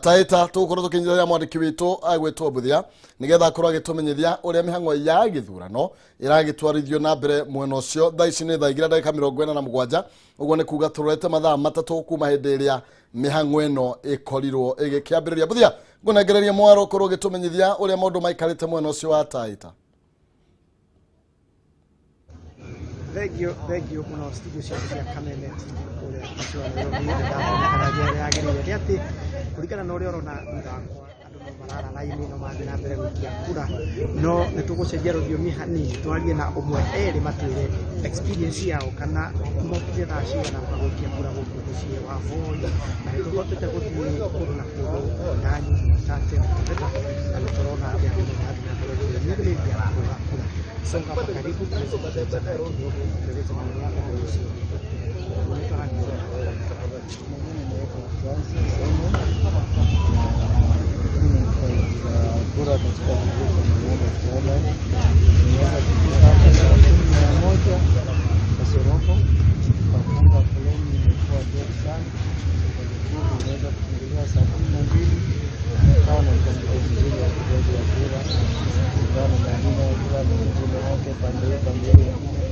Taita tũgũkorwo tũkĩnyitithania mwandĩki witũ agwĩtwo Mbuthia nĩgetha akorwo agĩtũmenyithia ũrĩa mĩhang'o ya gĩthurano ĩragĩtwarithio na mbere mwena ũcio. Thaa ici nĩ thaa 2:47, ũguo nĩ kuga tũrorete mathaa 3 kuma hĩndĩ ĩrĩa mĩhang'o ĩno ĩkorirwo ĩgĩkĩambĩrĩria. Mbuthia, ngũnengereria mwaro ũkorwo ũgĩtũmenyithia ũrĩa maũndũ maikarĩte mwena ũcio wa Taita. Thengio, thengio mũno. Studio ciaku cia Kameme TV kũrĩa mũciĩ wa Nairobi nĩndakona njĩra ĩrĩa yagĩrĩire nĩ atĩ kũringana na ũrĩa ũrona thutha wakwa, andũ no marara raini, no marathiĩ na mbere gũikia kura. No nĩ tũgũcenjia rũthiomi hanini twarie na ũmwe erĩ matwĩre experience yao kana mokire thaa cigana gũka gũikia kura gũkũ mũciĩ wa Voi. Na nĩ tũhotete gũthiĩ kũndũ na kũndũ Ndanyi, Mwatate na Taveta, na nĩ tũrona atĩ andũ no marathiĩ na mbere kwĩyumĩrĩria kũhũra kura. Songa hapa karibu tuweze kuzungumza naye kidogo, tueleze maoni yako kuhusu. Unaitwa nani? Majina naitwa Francis Simon. Mimi ni mpiga kura katika kituo cha Manyata Primary. Nimeweza kufika hapa saa 11 kasorobo, tukafunga foleni, imekuwa ndefu sana. Kwa vituo vimeweza kufunguliwa saa 12, tukawa na mpangilio mzuri wa upigaji wa kura kulingana na majina, kila mtu jina yake pande hii, pande hiyo ingine,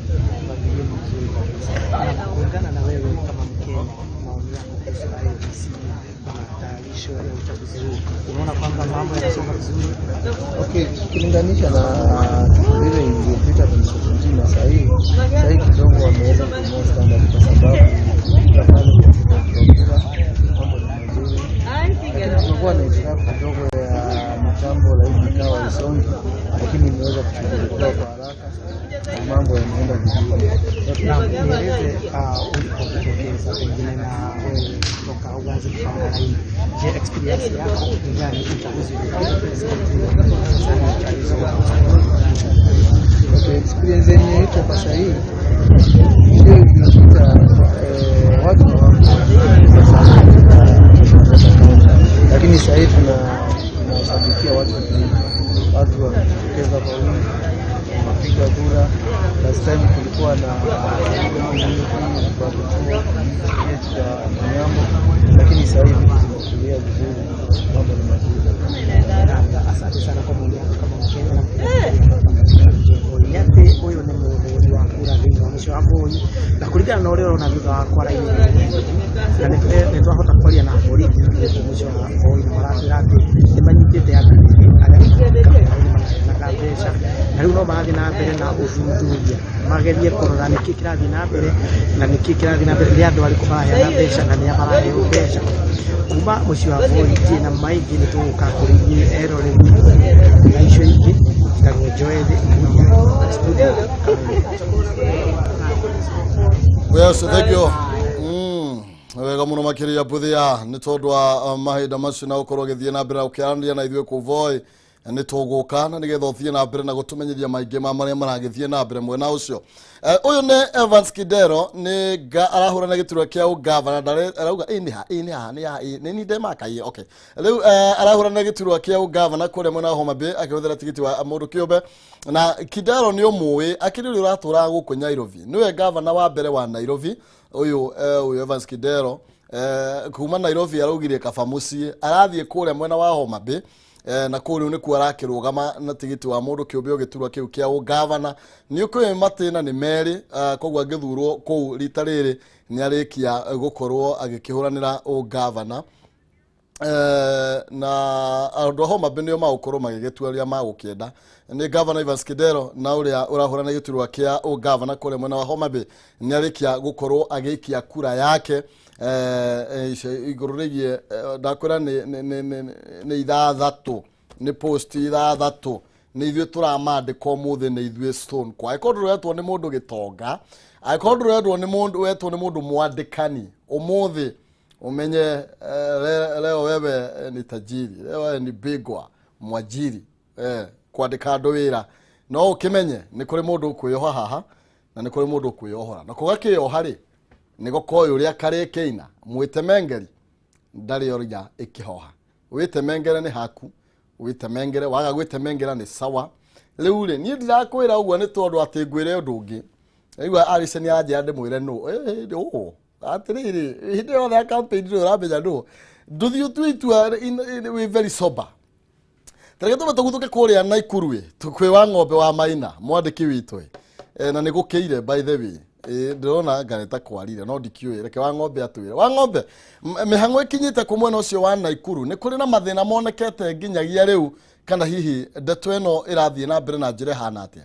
mpangilio ni mzuri kabisa. Na kulingana na wewe kama Mkenya, maoni yako kuhusu IEBC na matayarisho ya uchaguzi huu, unaona kwamba mambo yanasonga vizuri? Okay, ukilinganisha na ile iliyopita 2017 na sahii, sahii kidogo wameweza kuinua standard kwa sababu kila pale kwa upigaji wa kura mambo ni mazuri, lakini kumekuwa na hitilafu kidogo ya mitambo, laini ikawa isongi, lakini imeweza kushughulikiwa kwa haraka na mambo yanaenda vizuri. Na nieleze ulipojitokeza pengine na wewe toka uanze kupanga laini, je, experience yako ni gani uchaguzi uliopita 2017 sasa ni uchaguzi wa Okay, experience yenye iko kwa sahii, ile iliyopita watu hawakuweza sana katika kaunti, lakini sahii tunashabikia watu wengi, watu wamejitokeza kwa wingi, wamepiga kura. Last time kulikuwa na wingi kwa kituo chetu cha Manyambo, lakini sahii vitu zimetulia vizuri, mambo ni mazuri. Asante sana kwa maoni yako kama Mkenya na mpiga kura katika mji wa Voi. Nĩ atĩ ũyũ nĩ mũhũri wa kura thĩinĩ wa mũciĩ wa Voi, na kũringana na ũrĩa ũrona thutha wakwa raini nĩ nyingĩ, na nĩ twahota kwaria na borithi gũkũ mũciĩ wa Voi na maratwĩra atĩ nĩ manyitĩte andũ aingĩ arĩa gũtuĩka nĩ maraheanaga mbeca, na rĩu no marathiĩ na mbere na ũthuthuria, magerie kũrora nĩkĩ kĩrathiĩ na mbere na nĩkĩ kĩrathiĩ na mbere, nĩ andũ arĩkũ maraheana mbeca na nĩa maraheo mbeca. Kuma mũciĩ wa Voi na maingĩ nĩ tũgũka kũrĩ inyuĩ eroreri na icio ingĩ. Njĩtagwo Joel Munya, studio Kameme. Yes, thank you. Wega muno makiria Mbuthia nĩ tondũ wa mahinda macio na gũkorwo ũgĩthiĩ na mbere na gũkĩaranĩria na ithuĩ kũu Voi. Nĩ tũgũka na nĩgetha ũthiĩ na mbere na gũtũmenyithia maingĩ ma marĩa maragĩthiĩ na mbere mwena ũcio. Ũyũ nĩ Evans Kidero, nĩ arahũrana gĩturwa kĩa ũgavana, arauga ĩ nĩ ha ĩ nĩ ha nĩ ha ĩ nĩ ni ndemaka ĩ okay. Rĩu arahũrana gĩturwa kĩa ũgavana kũrĩa mwena wa Homa Bay akĩhũthĩra tigiti wa mũndũ kĩũmbe. Na Kidero nĩ ũmũĩ akĩrĩ ũrĩa ũratũraga gũkũ Nairobi, nĩwe gavana wa mbere wa Nairobi ũyũ, ũyũ Evans Kidero, kuma Nairobi araugire kaba mũciĩ, arathiĩ kũrĩa mwena wa Homa Bay, na kũu rĩu nĩkuo arakĩrũgama na tigiti wa mũndũ kĩũmbe ũgĩturwa kĩu kĩa ũgavana. Nĩ ũkũĩ matĩna nĩ merĩ, koguo angĩthurwo kũu rita rĩrĩ nĩ arĩkia gũkorwo agĩkĩhũranĩra ũgavana. Na andũ a Homa Bay nĩo magũkorwo magĩgĩtua ũrĩa magũkĩenda. Nĩ Gavana Evans Kidero na ũrĩa ũrahũrana gĩturwa kĩa ũgavana kũrĩa mwena wa Homa Bay nĩ arĩkia gũkorwo agĩikia kura yake, igũrũ rĩgiĩ, ndakwĩra nĩ ithathatũ, nĩ post ithathatũ nĩ ithuĩ tũramandĩka ũmũthĩ, nĩ ithuĩ stone kwa. Angĩkorwo ndũretwo nĩ mũndũ gĩtonga, angĩkorwo ndũretwo nĩ mũndũ, wetwo nĩ mũndũ mwandĩkani ũmũthĩ, umenye leo wewe ni tajiri, leo wewe ni bigwa mwajiri, kwandĩka andũ wĩra. No ũkĩmenye nĩ kũrĩ mũndũ ũkwĩyoha haha na nĩ kũrĩ mũndũ ũkwĩyohora, na kũgakĩyoha rĩ nĩ gũkoĩ ũrĩa karĩkĩina mwĩtemengeri ndarĩ oria ĩkĩhoha. Wĩtemengere nĩ haku, wĩtemengere, waga gwĩtemengera nĩ sawa. Rĩu rĩ niĩ ndirakwĩra ũguo nĩ tondũ atĩ ngwĩre ũndũ ũngĩ. Rĩu Alison aranjĩra ndĩmwĩre nũ ũ atĩrĩrĩ, hĩndĩ yothe ya campaign ndũrĩ ũramenya nũ, ndũthiĩ ũtue itua wĩ very sober. Tareke tũme tũguthũke kũrĩa Naikuru ĩ kwĩ wa ng'ombe wa Maina mwandĩki witũ ĩ, na nĩ gũkĩire by the way, ndĩrona ngareta kwarire no ndikĩũĩ, reke wa ng'ombe atwĩre. Wa ng'ombe, mĩhang'o ĩkinyĩte kũ mwena ũcio wa Naikuru? Nĩ kũrĩ na mathĩna monekete nginyagia rĩu, kana hihi ndeto ĩno ĩrathiĩ na mbere na njĩra ĩhana atĩa?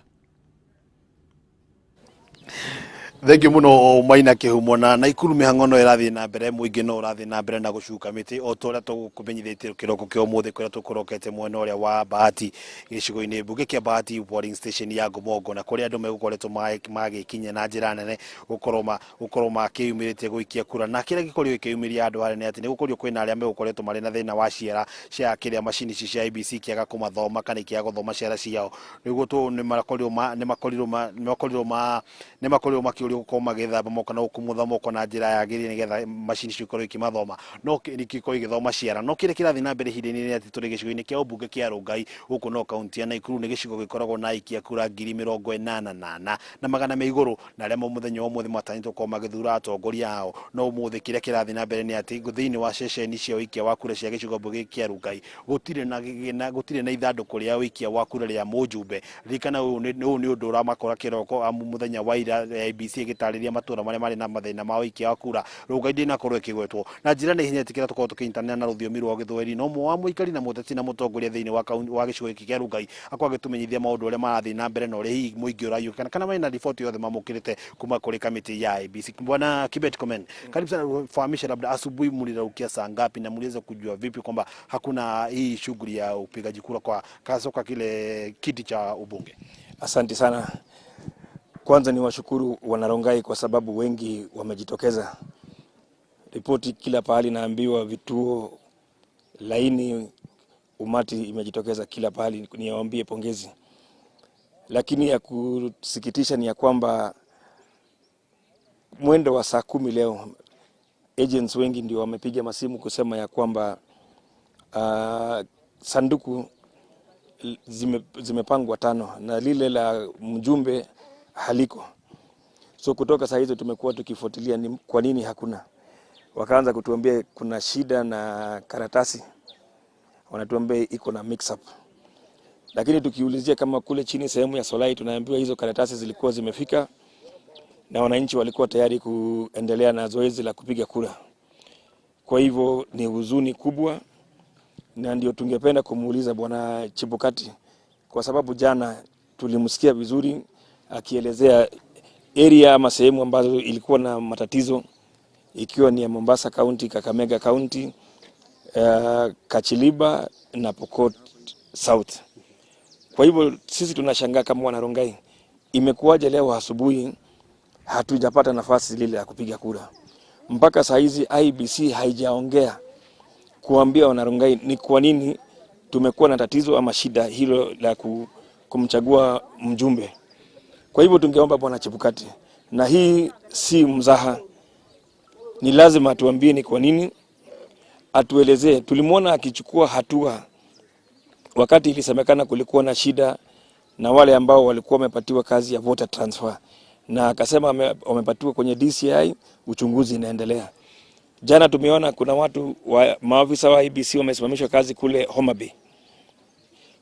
Thank you muno Maina Kĩhumo. Na Naikuru mĩhang'o no ĩrathiĩ na mbere, mũingĩ no ũrathiĩ na mbere na gũcuka mĩtĩ o ta ũrĩa tũkũmenyithĩtie kĩroko kĩa ũmũthĩ, kũrĩa tũkũrokete mwena ũrĩa wa Bahati gĩcigo-inĩ mbunge kĩa Bahati polling station ya Ngomongo, na kũrĩa andũ megũkoretwo magĩkinya na njĩra nene gũkorwo makĩyumĩrĩtie gũikia kura. Na kĩrĩa gĩkorirwo gĩkĩyumĩria andũ arĩa nĩ atĩ nĩ gũkorirwo kwĩna arĩa megũkoretwo marĩ na thĩna wa ciara cia kĩrĩa macini ici cia IEBC ikĩaga kũmathoma kana ikĩaga gũthoma ciara ciao. Nĩguo tũ nĩ makorirwo ma nĩ makorirwo ma nĩ makorirwo ma nĩ makorirwo makĩũrio gũkorwo magĩthamba moko na gũkumutha moko na njĩra yagĩrĩire nĩgetha macini icio ikorwo ikĩmathoma, no ikorwo igĩthoma ciara. No kĩrĩa kĩrathiĩ na mbere ihinda-inĩ nĩ atĩ tũrĩ gĩcigo-inĩ kĩa ũmbunge kĩa Rongai gũkũ no kaunti ya Naikuru, nĩ gĩcigo gĩkoragwo na aikia kura 84,400 igũrũ, na arĩa mũthenya wa ũmũthĩ matanyĩtwo gũkorwo magĩthura atongoria ao. No ũmũthĩ kĩrĩa kĩrathiĩ na mbere nĩ atĩ thĩinĩ wa ceceni cia ũikia wa kura cia gĩcigo mbunge kĩa Rongai gũtirĩ na ithandũkũ rĩa ũikia wa kura rĩa mũjumbe. Ririkana ũyũ nĩ ũndũ ũramakora kĩroko, amu mũthenya wa ira IEBC ĩgĩtarĩria matũra marĩa marĩ na mathĩna ma ũikia wa kura, Rongai ndĩnakorwo ĩkĩgwetwo na njĩra na ihenya. Ĩtĩkĩra tũkorwo tũkĩnyitanĩra na rũthiomi rwa Gĩthweri no ũmwe wa mũikari na mũteti na mũtongoria thĩinĩ wa kaunti wa gĩcigo gĩkĩ kĩa Rongai akorwo agĩtũmenyithia maũndũ ũrĩa marathiĩ na mbere na ũrĩa hihi mũingĩ ũraiyũka kana mena riboti yothe mamũkĩrĩte kuma kũrĩ kamĩtĩ ya IEBC. Bwana Kibet Komen, karibu sana. Fahamisha labda asubuhi mliraukia saa ngapi na mliweza kujua vipi kwamba hakuna hii shughuli ya upigaji kura kwa kasoka kile kiti cha ubunge? Asante sana. Kwanza ni washukuru wanarongai kwa sababu wengi wamejitokeza. Ripoti kila pahali naambiwa vituo laini, umati imejitokeza kila pahali, niwaambie pongezi. Lakini ya kusikitisha ni ya kwamba mwendo wa saa 10 leo agents wengi ndio wamepiga masimu kusema ya kwamba sanduku zimepangwa 5 na lile la mjumbe haliko. So kutoka saa hizo tumekuwa tukifuatilia ni kwa nini hakuna. Wakaanza kutuambia kuna shida na karatasi, wanatuambia iko na mix up. Lakini tukiulizia kama kule chini sehemu ya Solai, tunaambiwa hizo karatasi zilikuwa zimefika na wananchi walikuwa tayari kuendelea na zoezi la kupiga kura. Kwa hivyo ni huzuni kubwa, na ndio tungependa kumuuliza Bwana Chebukati, kwa sababu jana tulimsikia vizuri akielezea area ama sehemu ambazo ilikuwa na matatizo ikiwa ni ya Mombasa County, Kakamega County, Kachiliba na Pokot South. Kwa hivyo sisi tunashangaa kama wanarongai, imekuwaje leo asubuhi hatujapata nafasi lile ya kupiga kura? Mpaka saa hizi IEBC haijaongea kuambia wanarongai ni kwa nini tumekuwa na tatizo ama shida hilo la kumchagua mjumbe. Kwa hivyo tungeomba Bwana Chebukati, na hii si mzaha, ni lazima atuambie ni kwa nini, atuelezee. Tulimwona akichukua hatua wakati ilisemekana kulikuwa na shida na wale ambao walikuwa wamepatiwa kazi ya voter transfer, na akasema wamepatiwa kwenye DCI, uchunguzi inaendelea. Jana tumeona kuna watu wa maafisa wa IEBC wamesimamishwa kazi kule Homa Bay.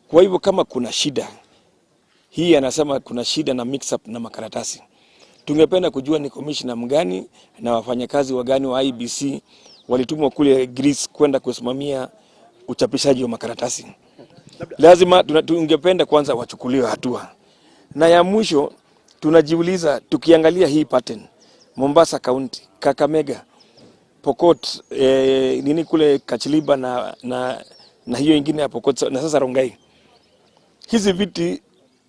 Kwa hivyo kama kuna shida hii, anasema kuna shida na mix up na makaratasi, tungependa kujua ni commissioner mgani na wafanyakazi wagani wa IEBC walitumwa kule Greece kwenda kusimamia uchapishaji wa makaratasi. Lazima tungependa kwanza wachukuliwe hatua. Na ya mwisho tunajiuliza, tukiangalia hii pattern, Mombasa County, Kakamega, Pokot, nini kule Kachiliba na hiyo ingine ya Pokot na sasa Rongai. Hizi viti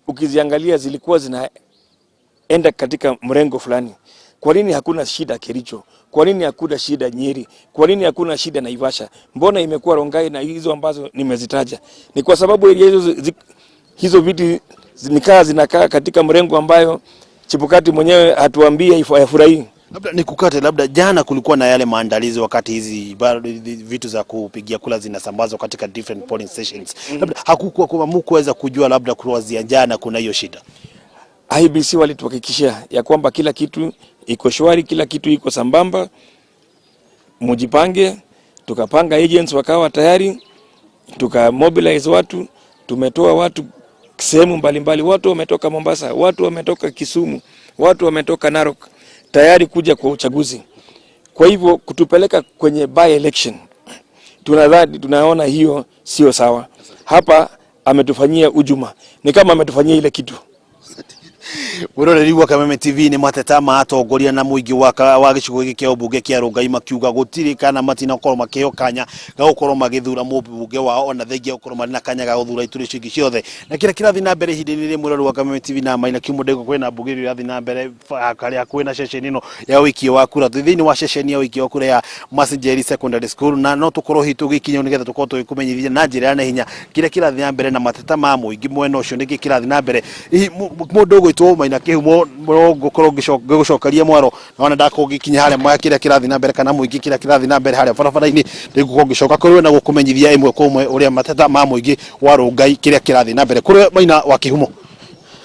ukiziangalia zilikuwa zinaenda katika mrengo fulani. Kwa nini hakuna shida Kericho? Kwa nini hakuna shida Nyeri? Kwa nini hakuna shida Naivasha? Mbona imekuwa Rongai na hizo ambazo nimezitaja? Ni kwa sababu area hizo viti nikaa zinakaa katika mrengo ambayo Chebukati mwenyewe hatuambie hayafurahii. Labda nikukate, labda jana kulikuwa na yale maandalizi wakati hizi bado vitu za kupigia kura zinasambazwa katika different polling stations. Labda hakukuwa kwamba mkuweza kujua labda kuanzia jana kuna hiyo shida. IEBC walituhakikishia ya kwamba kila kitu iko shwari, kila kitu iko sambamba, mujipange. Tukapanga agents wakawa tayari, tuka mobilize watu, tumetoa watu sehemu mbalimbali, watu wametoka Mombasa, watu wametoka Kisumu, watu wametoka Narok tayari kuja kwa uchaguzi. Kwa hivyo kutupeleka kwenye by election, tunadhani tunaona hiyo sio sawa. Hapa ametufanyia hujuma, ni kama ametufanyia ile kitu. Mwiroreri wa Kameme TV, nĩ mateta ma atongoria na mũingĩ wa gĩcigo gĩkĩ kĩa ũmbunge kĩa Rongai makiuga gũtirĩ kana matinakorwo makĩheo kanya ga gũkorwo magĩthura mũmbunge wao, ona thengia gũkorwo marĩ na kanya ga gũthura iturwa icio ingĩ ciothe. Na kĩrĩa kĩrathiĩ na mbere ihinda-inĩ rĩrĩ, mwĩroreri wa Kameme TV, na Maina Kiumo Ndegwa, kwĩna mbunge ĩrĩa ĩrathiĩ na mbere harĩa kwĩna ceceni ĩno ya ũikia wa kura. Twĩ thĩinĩ wa ceceni ya ũikia wa kura ya Masinjeri Secondary School, na no tũkorwo hihi tũgĩkinya nĩgetha tũkorwo tũgĩkũmenyithia na njĩra ya naihenya kĩrĩa kĩrathiĩ na mbere na mateta ma mũingĩ mwena ũcio, nĩkĩ kĩrathiĩ na mbere. Hihi mũndũ ũgwĩtwo Maina Kĩhumo no ngũkorwo ngĩgũcokeria mwaro na ona ndakorwo ngĩkinya harĩa maya kĩrĩa kĩrathiĩ na mbere kana mũingĩ kĩrĩa kĩrathiĩ na mbere harĩa barabara-inĩ, nĩngũkorwo ngĩcoka kũrĩ we na gũkũmenyithia ĩmwe kwa ĩmwe ũrĩa mateta ma mũingĩ wa Rongai kĩrĩa kĩrathiĩ na mbere kũrĩ Maina wa Kĩhumo.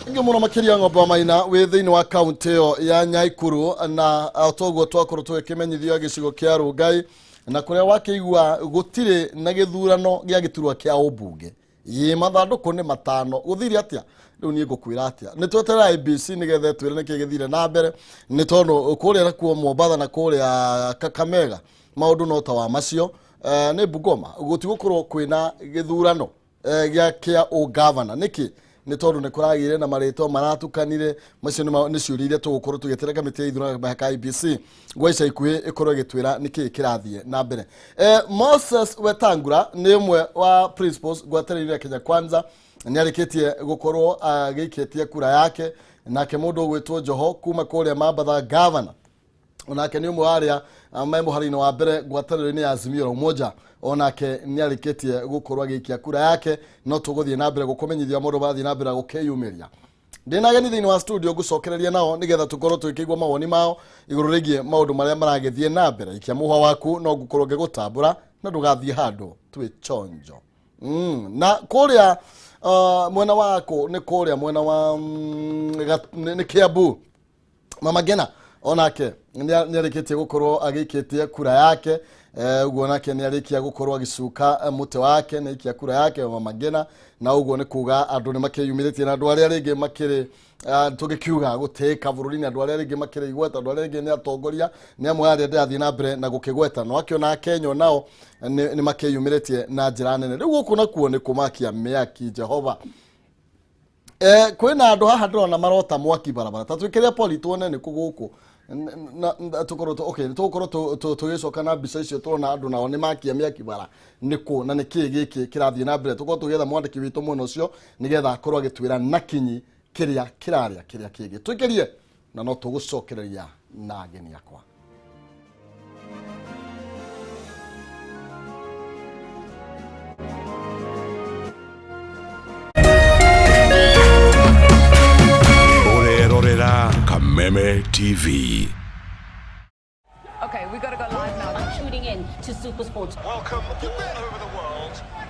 Ingĩ mũno makĩria, Ng'ombe wa Maina, wĩ thĩinĩ wa kaunti ĩyo ya Nyaikuru, na toguo twakorwo tũgĩkĩmenyithio gĩcigo kĩa Rongai na kũrĩa wakĩigua gũtirĩ na gĩthurano gĩa gĩturwa kĩa ũmbunge, ĩ mathandũkũ nĩ 5. Gũthire atĩa rĩu? Niĩ ngũkwĩra atĩa, nĩ tweterera IEBC nĩgetha ĩtwĩre nĩkĩ gĩthire na mbere, nĩ tondũ kũrĩa nakuo Mombatha na kũrĩa Kakamega maũndũ no ta wa macio. Nĩ Bungoma gũtigũkorwo kwĩna gĩthurano gĩa kĩa ũgavana. Nĩkĩ? Nĩ tondũ nĩ kũragĩire na marĩtwa maratukanire. Macio nĩ ciũria iria tũgũkorwo tũgĩeterera kamĩtĩ ya ithurano ya IEBC gwa ica ikuhĩ ĩkorwo ĩgĩtwĩra nĩkĩ kĩrathiĩ na mbere. Moses Wetangula nĩ ũmwe wa principals ngwatanĩro ya Kenya Kwanza, nĩ arĩkĩtie gũkorwo agĩikĩtie kura yake. Nake mũndũ ũgwĩtwo Joho kuma kũrĩa Mambatha governor, onake nĩ ũmwe wa arĩa me mũhari-inĩ wa mbere ngwatanĩro-inĩ ya Azimio la Umoja, onake nĩ arĩkĩtie gũkorwo agĩikia kura yake. No tũgũthiĩ na mbere gũkũmenyithia mũndũ marathiĩ na mbere gũkĩyumĩria. Ndĩna ageni thĩinĩ wa studio, ngũcokereria nao nĩgetha tũkorwo tũgĩkĩigua mawoni mao igũrũ rĩgiĩ maũndũ marĩa maragĩthiĩ na mbere. Ikia mũhwa waku, no ngũkorwo ngĩgũtambũra na ndũgathiĩ handũ, twĩ chonjo. Na kũrĩa mwena wako nĩ kũrĩa mwena wa nĩ Kiambu, Mama Ngena onake nĩ arĩkĩtie gũkorwo agĩikĩtie kura yake. Ũguo nake nĩ arĩkia gũkorwo agĩcuka mũtĩ wake na ikia kura yake Mama Ngena, na ũguo nĩ kuga andũ nĩ makĩyumĩrĩtie na andũ arĩa rĩngĩ makĩrĩ tũgĩkiuga gũtĩĩka bũrũri-inĩ, andũ arĩa rĩngĩ makĩrĩ igweta, andũ arĩa rĩngĩ nĩ atongoria, nĩ amwe arĩa ndĩrathiĩ na mbere na gũkĩgweta. No akĩona Kenya nao nĩ makĩyumĩrĩtie na njĩra nene. Rĩu gũkũ nakuo nĩ kũmakia mĩaki Jehova. Kwĩna andũ haha ndĩrona marota mwaki barabara, ta twĩkĩre poli tuone nĩ kũ gũkũ. Na tũkorwo okay, tũgũkorwo tũgĩcoka na mbica icio tũrona andũ nao nĩ makia mĩaki bara nĩ kũ na nĩ kĩĩ gĩkĩ kĩrathiĩ na mbere. Tũkorwo tũgĩetha mwandĩki witũ mwena ũcio nĩgetha akorwo agĩtwĩra na kinyi kĩrĩa kĩrarĩa kĩrĩa kĩngĩ. Twĩkĩrie na no tũgũcokereria na ageni akwa. Ũrerorera Kameme TV. Okay, we got to go live now. I'm tuning in to Super Sports. Welcome all over the world.